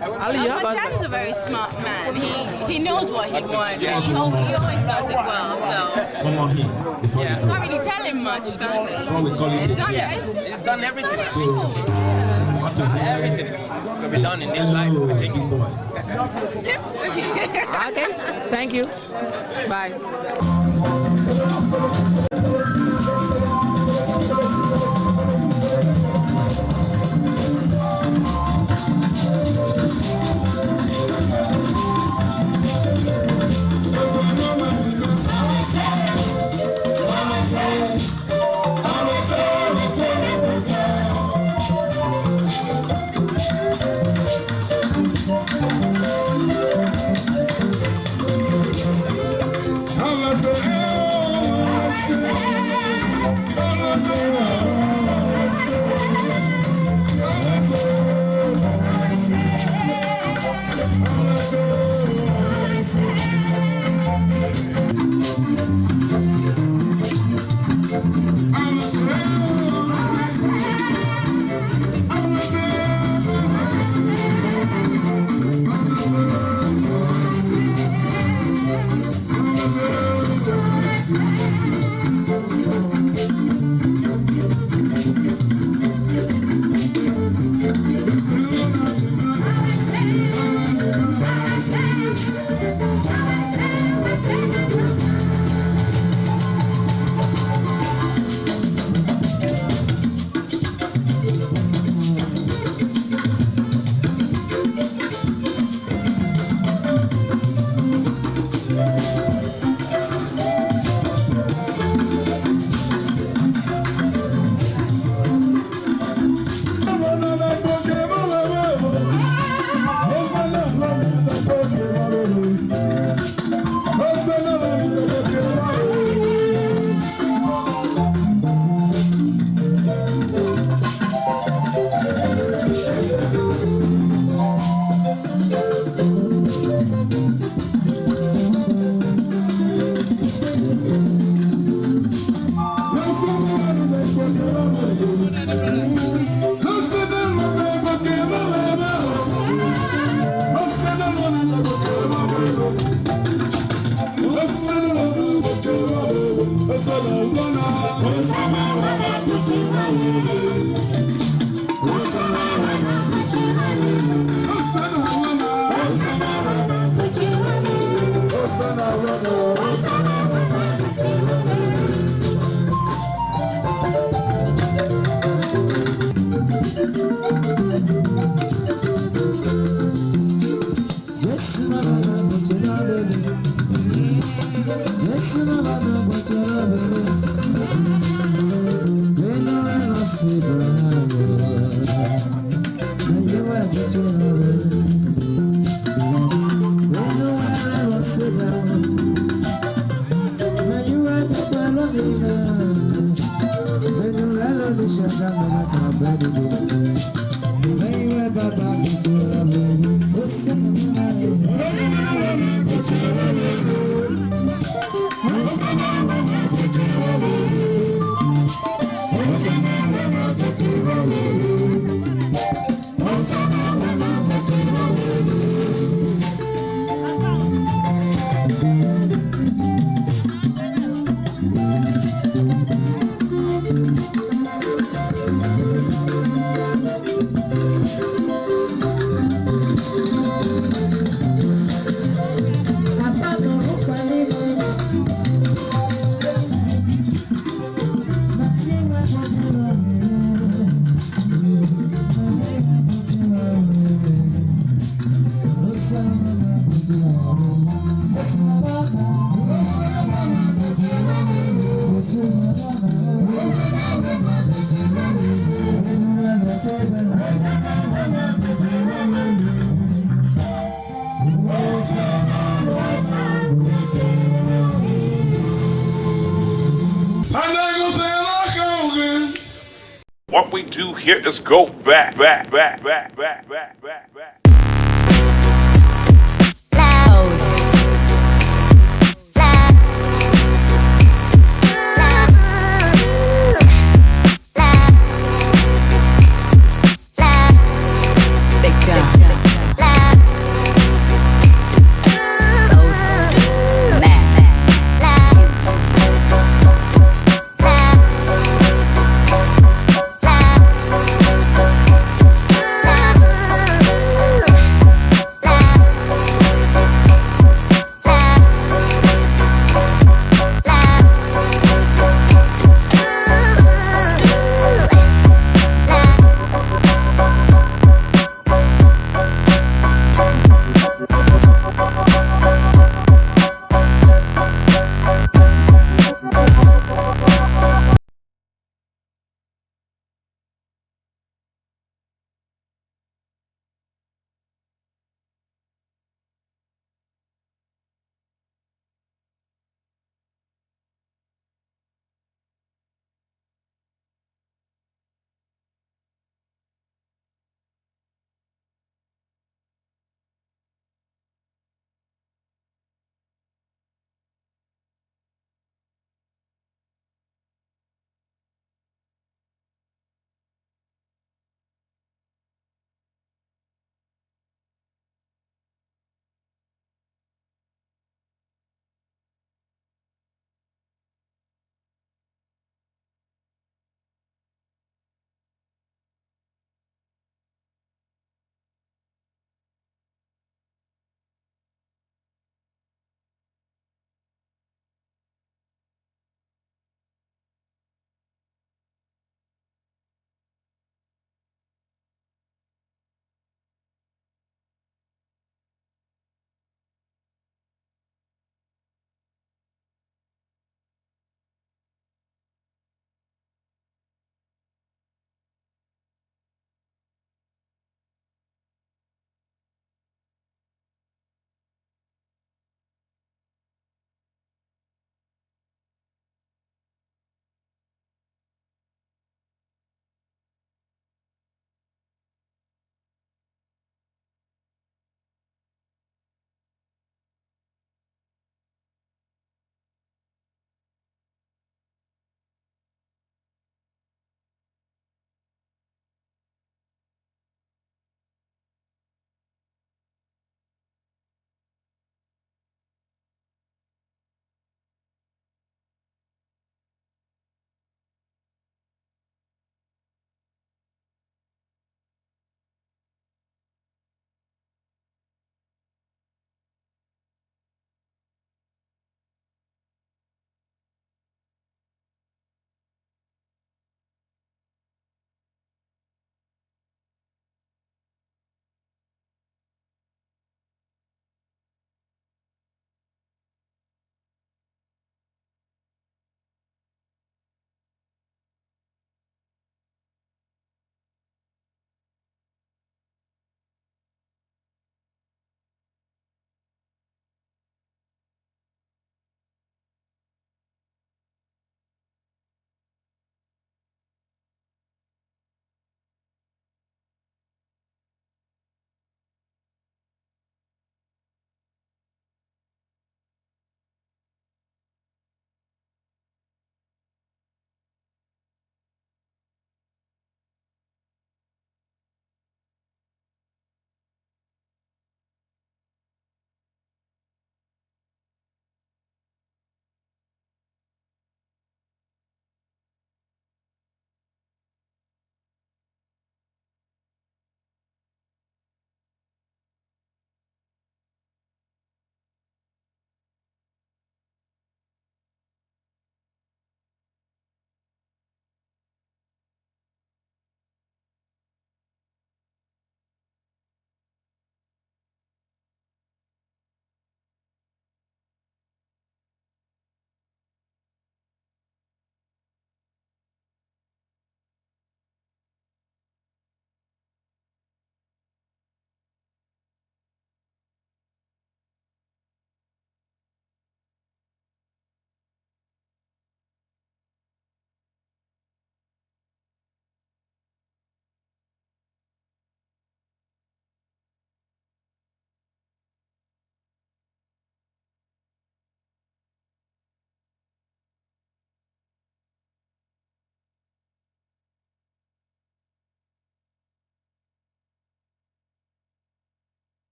Ali, you have a... My dad is a very smart man. He, he knows what he wants, and he, al- he always does it well. So one more thing before you go. Can't really tell him much, can we? Before we call it a day. He's done everything. So, what to do? Everything could be done in this life, I think. Okay, thank you. Bye. What we do here is go back, back, back, back, back, back, back, back, back.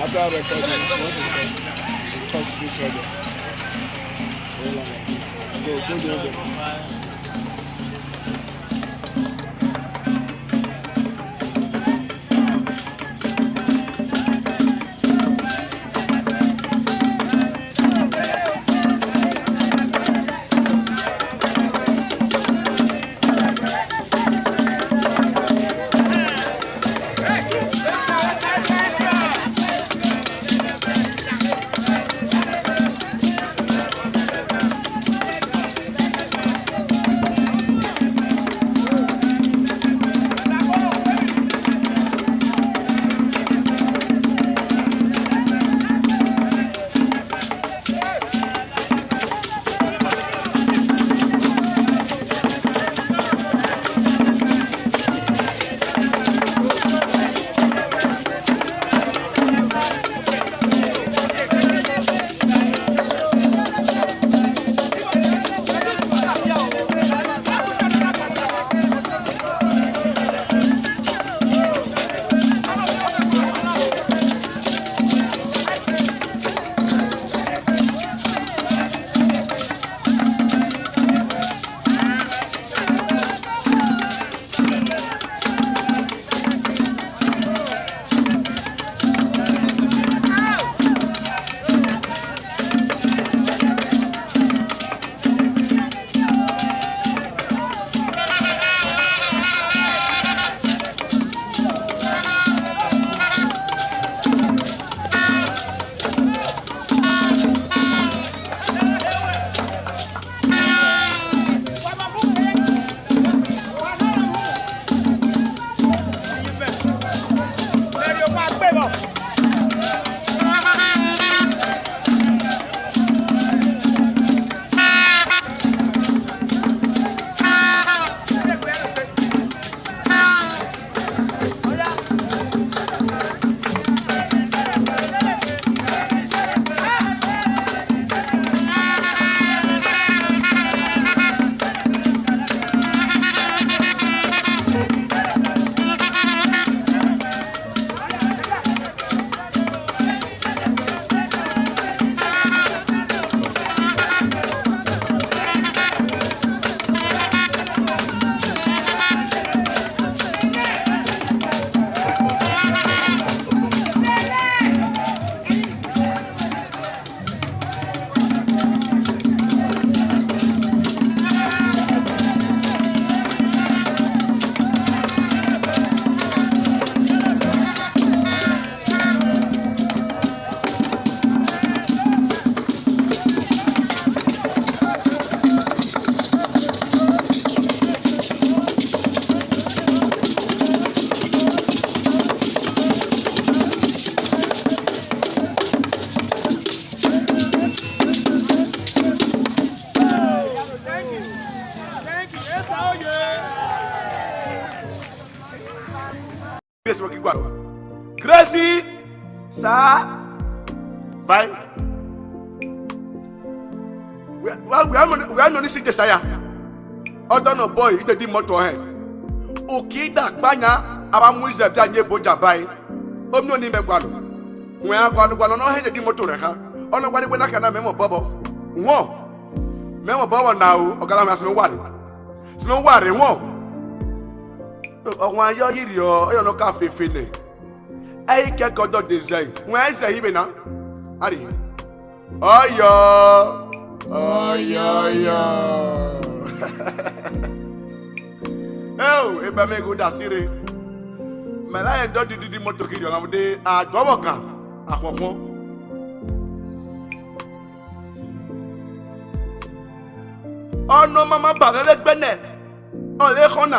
After recording, you want to touch this radio. Hold on like this. Go, go there, go. Grace waki gwa. Grace, sir. Fine. We are, we are, we are, we are not sitting desire. Other no boy, it did motor hen. Okida kpanya, aba muize bia nye boja bai. Omi oni me gwalo. Wẹ a guanu guanu nọ hẹn dedi moto rẹ kha. Ọnọgba ni wẹ na khian na mẹ mwẹ obọ vbọ. Wọn. Mẹ mwẹ obọ vbọ na o, ọgala wẹ a sẹ mẹ ware. Sẹ mẹ ware wọn. Ọwan yọ yi rriọ, ọyọ nọ ka fefe nẹ. Ẹ i kẹkẹ ọdọ de zẹ, wẹ ẹ zẹ yi vbe na. A rrie. Ọyọ, ọyọ, ọyọ. Eo, eba mẹ gho da si rre. Mẹ na rẹn dọ dididi moto kiri ọmwa vbe de, a dọ vbọ kan, a khuọkhuọn. Ọ nọ mama ba mwẹ vbe egbe nẹ, ọ re khọn na.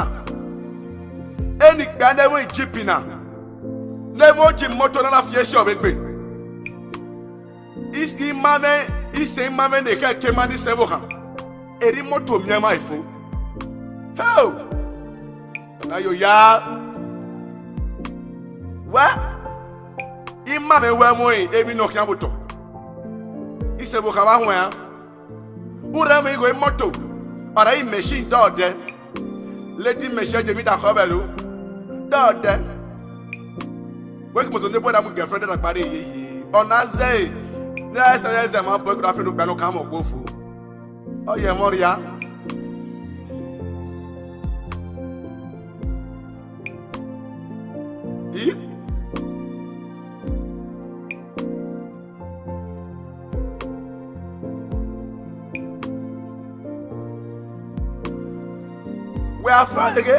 Eni ikpia ne ẹvbo Ijipt na, ne ẹvbo ji moto na na fi esi ọ vbe gbe. Is-, ima mwẹ, isẹn ima mwẹ ne khẹ ke ma ni sẹ vbe okhan. Eri moto miẹn mwa fo. Heo! Na yo ya. Wẹ, ima mwẹ wẹ ẹmwẹ emwi ne ọ khian vbe otọ. Isẹn vbe okhan vbe a huẹn a. U rẹ mwẹ igho imoto, ọ rẹ i machine dọdẹ. Lady machine je mi da khọ vbẹ lo. Dọdẹ. Weki moto ne boy da mu girlfriend na gbare ye ye. Ona ze. Ne ese ese ma boy kura fe no gba no ka mo gbo fu. Oye mo ria. Ih? Wẹ a fẹ ghe,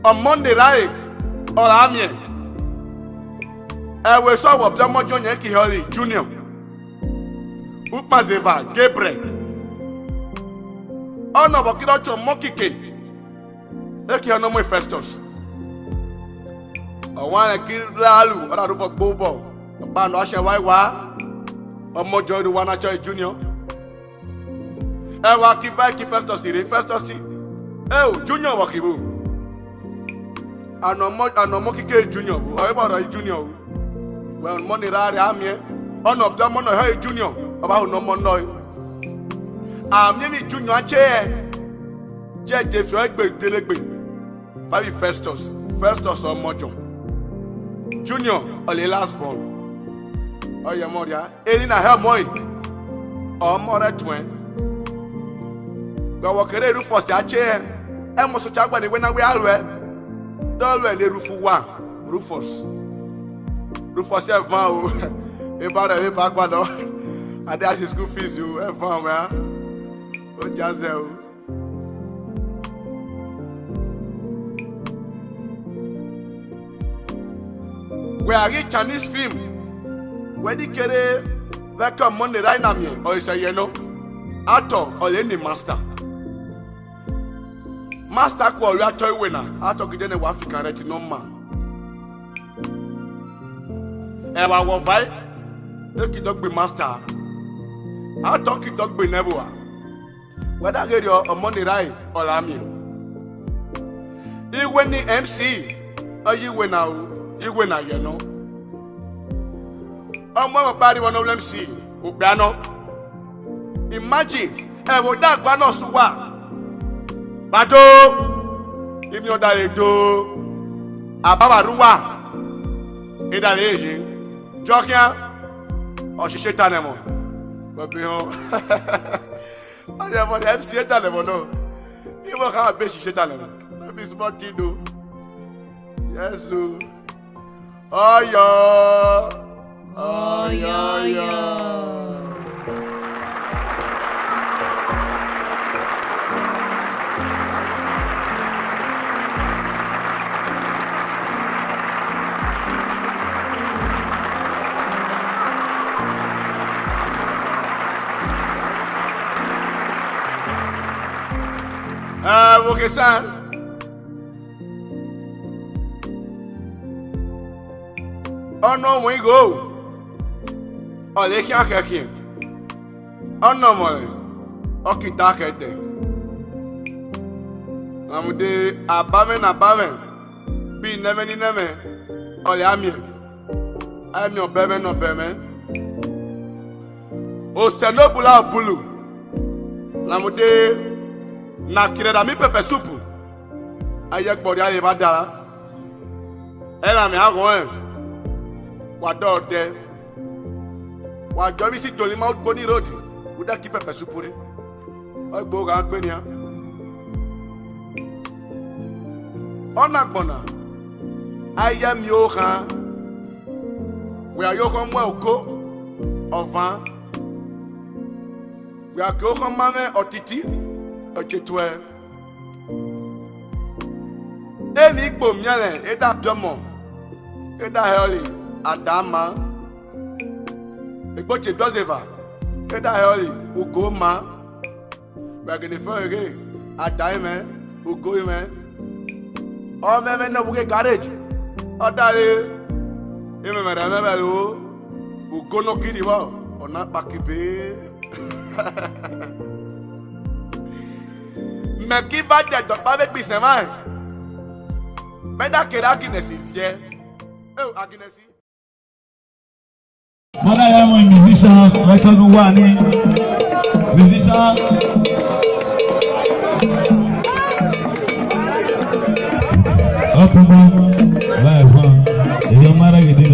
ọ Monday rae, ọ ra miẹn. Ẹvbo eso vbe ọbiọmọ Junior ki họre Junior. Ukpazeva Gabriel. Ọ nọ vbe ọ kidọ chọn ọmọ kike. Eke ọ nọ mu Festus. Ọ wanrẹn ki la lu, ọ na rhubọ gbe obọ. Ọkpa nọ a shẹ wa wa. Ọmọ Junior wa na chọ Junior. Ẹ wa ki ba ki Festus rre, Festus. Eo, Junior vbọ kevbo. Anọ ọmọ, anọ ọmọ kike Junior vbo, ọ vbe rọ Junior o. Wẹ ọmọ ni ra rre a miẹn. Ọ nọ ọbiọmọ nọ hẹ Junior, ọ vbe aro ne ọmọ nọ. A miẹn emwi Junior a che hẹ. Je je fi ọre gbe delegbe. Favi Festus, Festus ọmọ John. Junior, ọ le last born. Ọ ye ọmọ ria. Eni na hẹ ọmọ ẹre, ọmọ rẹ tuẹn. Wẹ vbe ọ kere Rufus a che hẹ, ẹ mọ sọcha gba ne wẹ na wẹ a ruẹ. Dọ ruẹ ne Rufus wa, Rufus. Rufus ẹ van o. Eba rẹ eba gba nọ. Ade asi school fees o, ẹ van wẹ a. O jazẹ o. Wẹ a ghi Chinese film, wẹ di kere vbe ẹke ọmọ ne ra na miẹn, ọ sẹ yẹ nọ. Atọ, ọ le ni master. Master khuọ ọre atọ iwena, atọ gidẹ nẹ wa fi kan rẹ ti nọ ma. Ẹvbo a wọ vae, e ki dọ gbe master. Atọ ki dọ gbe nẹ ẹvbo a. Wẹ da ghe rriọ ọmọ ne rae, ọ ra miẹn. Iwẹ ni M C, ọ ye iwena o, iwena yẹ nọ. Ọmọ ẹmwẹ ọkpa rri vbọ nọ vbe M C, okpia nọ. Imagine, ẹvbo da gua nọ sẹ uwa. Vba do, imiọn da re do, ababa rre uwa, e da re ye. Jọ khian, ọ shishe ta nẹ ẹmwẹ. Wẹ be họn. Ọ ye ẹmwẹ ne M C ta nẹ ẹmwẹ nọ. Imẹ kha be shishe ta nẹ ẹmwẹ. No be small thing o. Yes o. Ọyọ. Ọyọyọ. Ẹ, vbo khe sa? Ọ nọ wọn igho, ọ le khian khẹkhiẹn, ọ nọ mọẹn, ọ ki da khẹdẹ. Rhunmwuda abamwẹ ne abamwẹ, bi nẹmwẹ ni nẹmwẹ, ọ lẹ a miẹn, a i miẹn ọbẹmwẹ ne ọbẹmwẹ. Osanobua ọ bulu, rhunmwuda ne a kire da miẹn pepper soup, a ye ẹgbọ rhia ye evba da ra. Ẹmwẹ a ghọnrẹn, wa dọ dẹ. Wa jọ vbe isi joli ma ugbo ni road, u da ki pepper soup rre. Ọ gbe ogha gbe nian. Ọ na agbọn na, a ye miẹn okhan, wẹ a ye okhọn muẹ oko, ọ van. Wẹ a ke okhọn ma mwẹ ọtiti, ọ tie tuẹ. Emwi igbo miẹnrẹn, e da biẹ ọmọ, e da hẹ ọre, a da ma. Egbe otie biẹ ọzeva, e da hẹ ọre, ugo ma. Vbe a gele fẹ ọre ghe, a da imẹ, ugo imẹ. Ọ mwẹ ẹmwẹ ne ọ vbe ghe garage, ọ dare, imẹ mwẹ rẹ mwẹ vbe ẹro, ugo nọ kiri vbọ, ọ na kpaki be. Mẹ ki va dẹdẹ ọkpa vbe gbe isẹn mwa. Mẹ da kere Agnes viẹ. Eo, Agnes. Mother ya mu musician, record one ni. Musician. Ọkùnrin, live, huh? Èyí ọmọ ara gidi.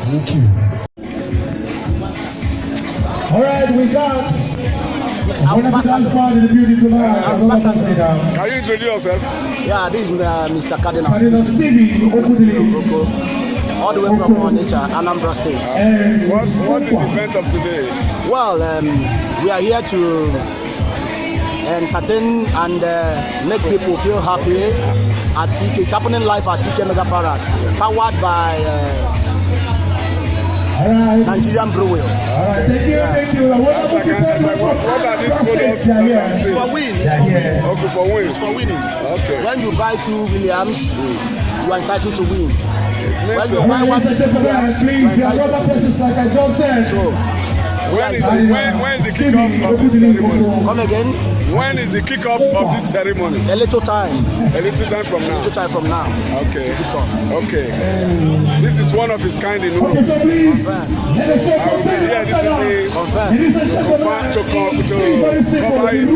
Thank you. All right, we got one of the dance band in the building tonight. Another person, um, Can you introduce yourself? Yeah, this is, uh, Mister Cardinal Cardinal Stevie Okudili. All the way from Onitsha, Anambra State. And what, what is the event of today? Well, um, we are here to entertain and, uh, make people feel happy at T K. It's happening live at T K Mega Palace, powered by, uh, All right. Nigerian Brewery. All right, thank you, thank you. What, what are these products? It's for win. It's for win. Okay, for win. It's for winning. Okay. When you buy two Williams, you are entitled to win. When you buy one Williams, you are entitled to win. Ladies and gentlemen, please, your brother, Professor Saka Johnson. So, when is the, when, when is the kickoff of this ceremony? Come again? When is the kickoff of this ceremony? A little time. A little time from now. A little time from now. Okay. Okay. This is one of its kind in Europe. Okay, so please, let us show I will be here this evening to confirm, to co-, to cover it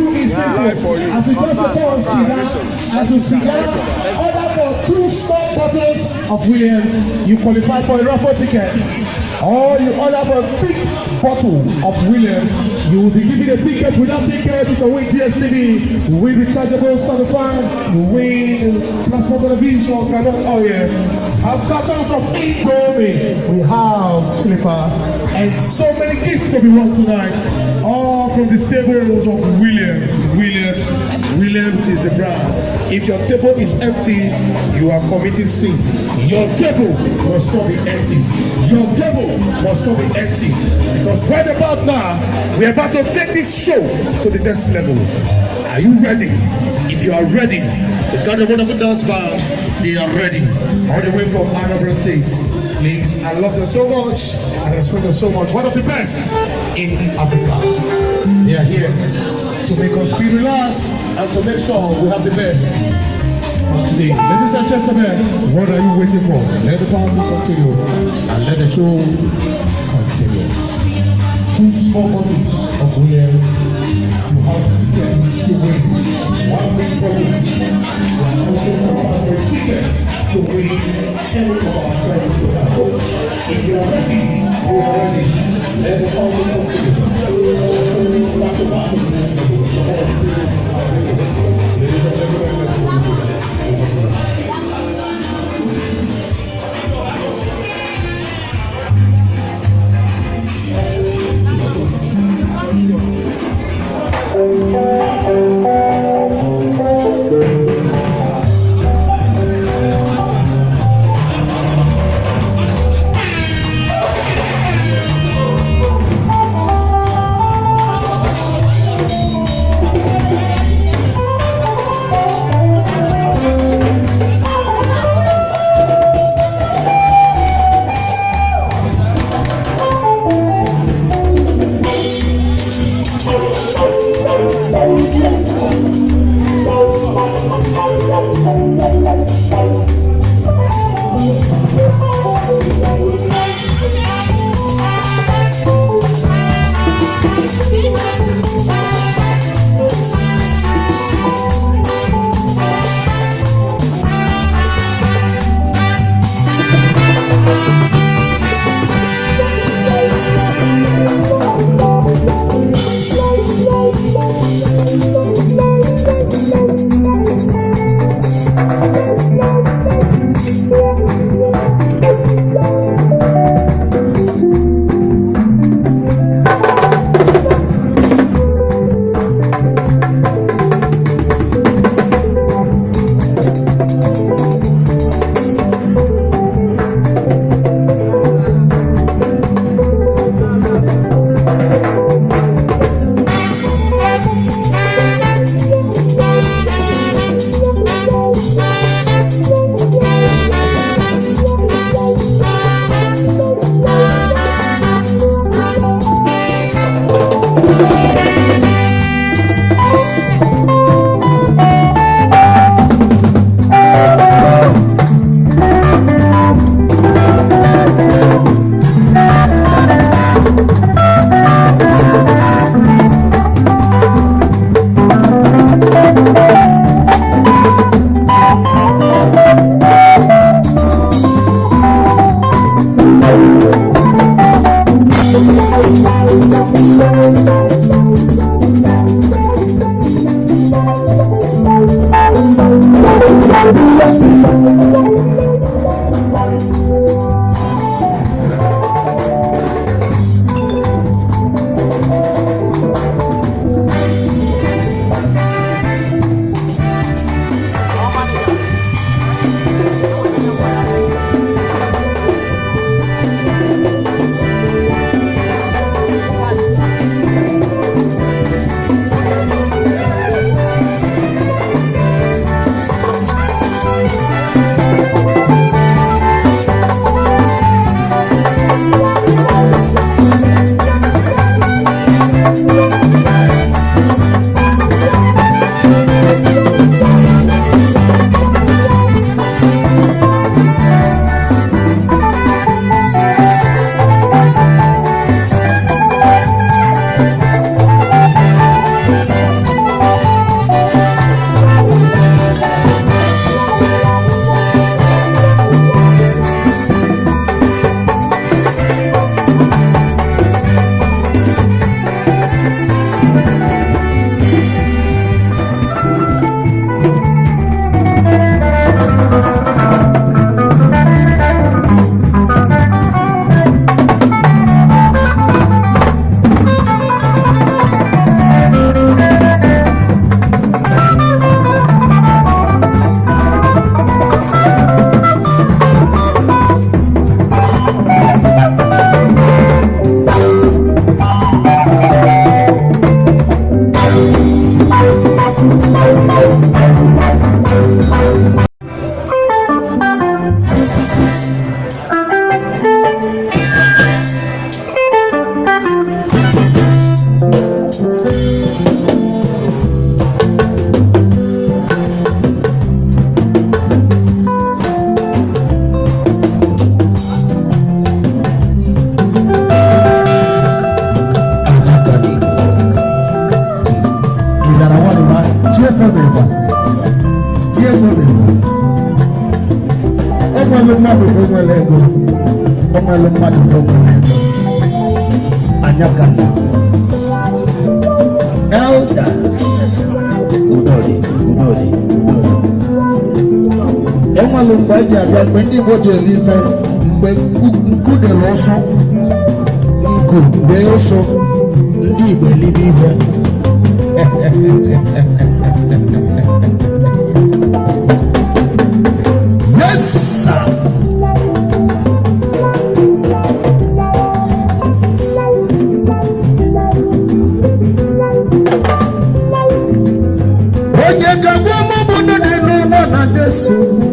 live for you. As we just about sit down, as you sit down, order for two small bottles of Williams, you qualify for a raffle ticket. Or you order for a big bottle of Williams, you will be given a ticket. With that ticket, you can win D S T V, win rechargeable Spotify, win plasma television, granite oil, have cartons of Indomie. We have clipper and so many gifts to be won tonight. All from the stables of Williams. Williams, Williams is the brand. If your table is empty, you are committing sin. Your table must not be empty. Your table must not be empty. Because right about now, we are about to take this show to the next level. Are you ready? If you are ready, we got a wonderful dance band. They are ready. All the way from Anambra State. Please, I love them so much. I respect them so much. One of the best in Africa. They are here to make us feel relaxed and to make sure we have the best. Today, ladies and gentlemen, what are you waiting for? Let the party continue and let the show continue. Two small bottles of beer. You have tickets to win. One big bottle. You are also have a ticket to win any of our friends. If you are ready, we are ready. Let the party continue. Let's do this back to back to the next level. Come on. Ladies and gentlemen, let's go. Mmadụ enwere ego, o nwere mmadụ enwere ego. Anya ka na. Elder. Udodi, udodi, udodi. E nwere mgbe e ji abịa, mgbe ndị Igbo ji eri ife, mgbe nku-, nku dere ụsụ, nku dee ụsụ, ndị Igbo elibe ife. Yes, sir. Onye ga-agwa m obodo dị n'ụwa na-adị nsogbu.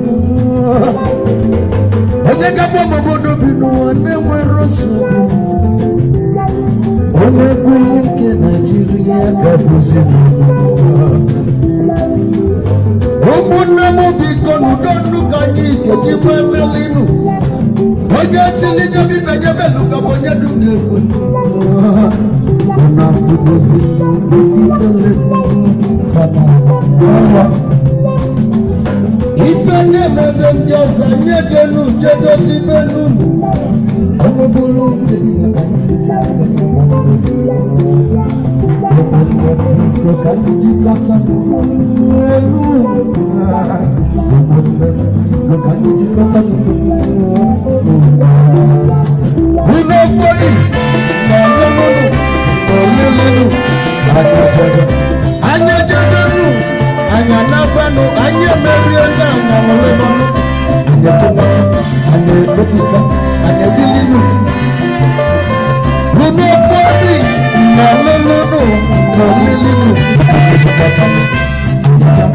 Onye ga-agwa m obodo bi n'ụwa na-enwere nsogbu. Onye kwuru nke Naijiria ga-abụzi n'ụwa. Ụmụnne m, biko, n'udo nnu ka anyị ga-eji nwee mmelinu. Onye chili nye bibe nye melu ka bụ onye du na-ekwe. Unu afụgozi ifele ka na ụwa. Ife na-emebe ndị ọzọ, anyị ejenu je dozi be n'unu. Ọnụ bụrụ ụmụnne, biko, ka anyị jikọta elu ụwa. Ụmụnne, biko, ka anyị jikọta elu ụwa. Unu ụfọdụ na ọlụlụ, ọlụlụ, anyị ejebe. Anyị ejebenu, anyị anabanụ, anyị emeriena na ọlụlụ. Anyị ekoma, anyị ekpopụta, anyị ebilinu. Unu ụfọdụ na ọlụlụ, ọlụlụ, anyị ejikọta, anyị ejikọta,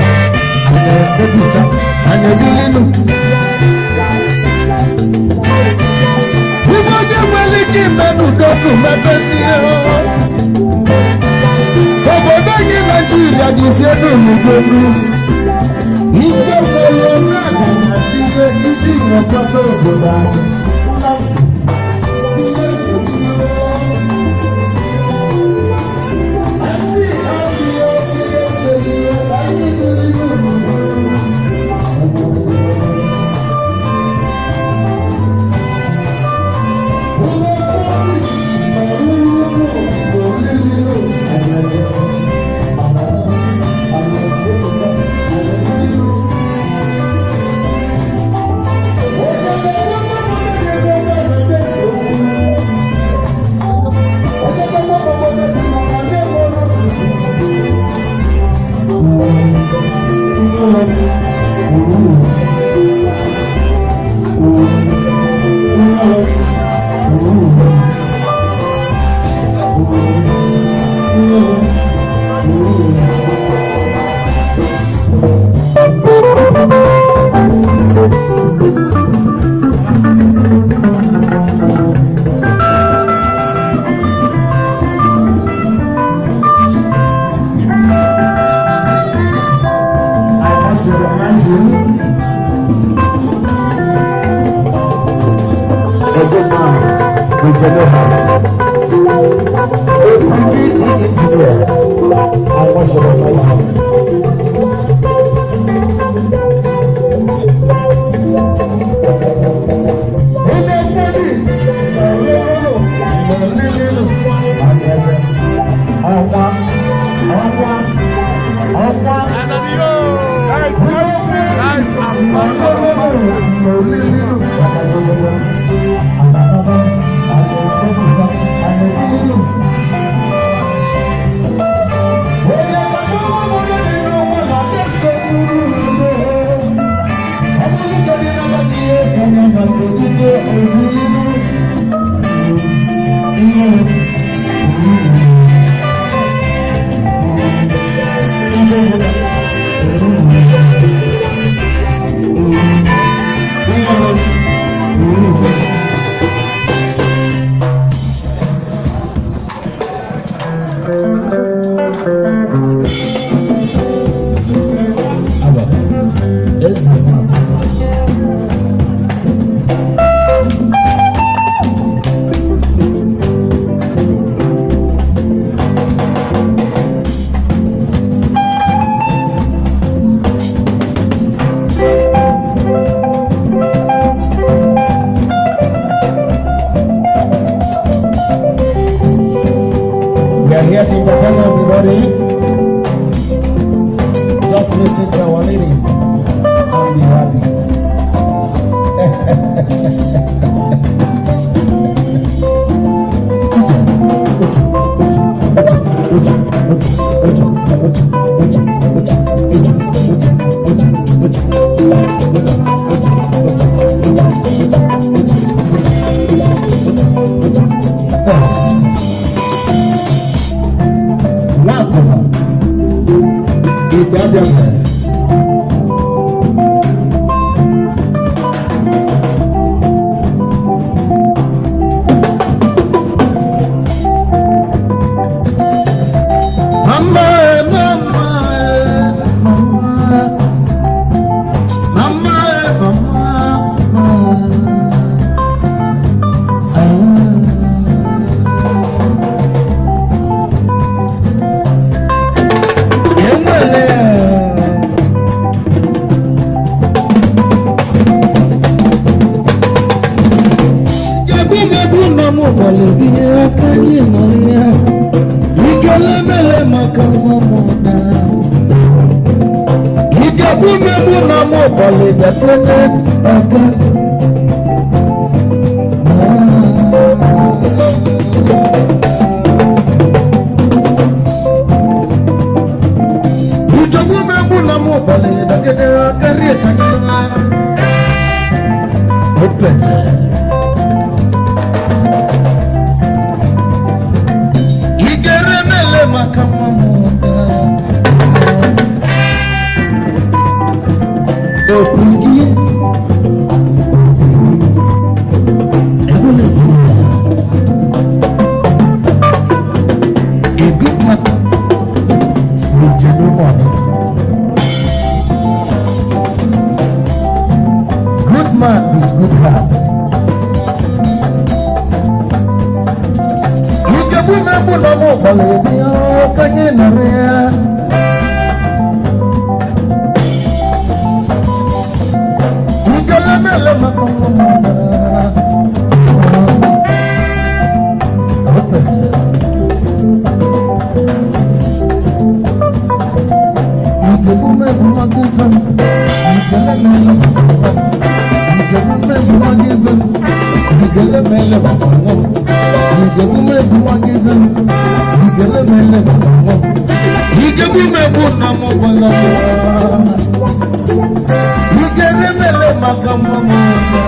anyị ekpopụta, anyị ebilinu. Ife onye nwere ike ime n'udo ka o mebezie. Obodo anyị Naijiria dịzie n'udo. Ife nwere onye aga na tinye iji nwekwado obodo anyị. I must recognize you. A good man with yellow heart. A pretty engineer. I must recognize you. Ọnwa, ọnwa, ọnwa. Guys, guys, I'm awesome. Bale bi akanye na ya. Igele mele maka mama na. Ige bu me bu na mo bale da kene aka. Ige bu me bu na mo bale da kene aka rie kanye na. Opete. Igere mele maka mama na. Opigi. Opigi. Ebole jula. A good man. With genuine money. Good man with good heart. Ige bu me bu na mo bale bi akanye na ya. Igele mele maka mama na. Opete. Ige bu me bu ma give him. Ige le me le ma give him. Ige bu me bu ma give him. Ige le me le ma give him. Ige bu me bu ma give him. Ige le me le ma give him. Ige bu me bu na mo bala. Ige le me le maka mama na.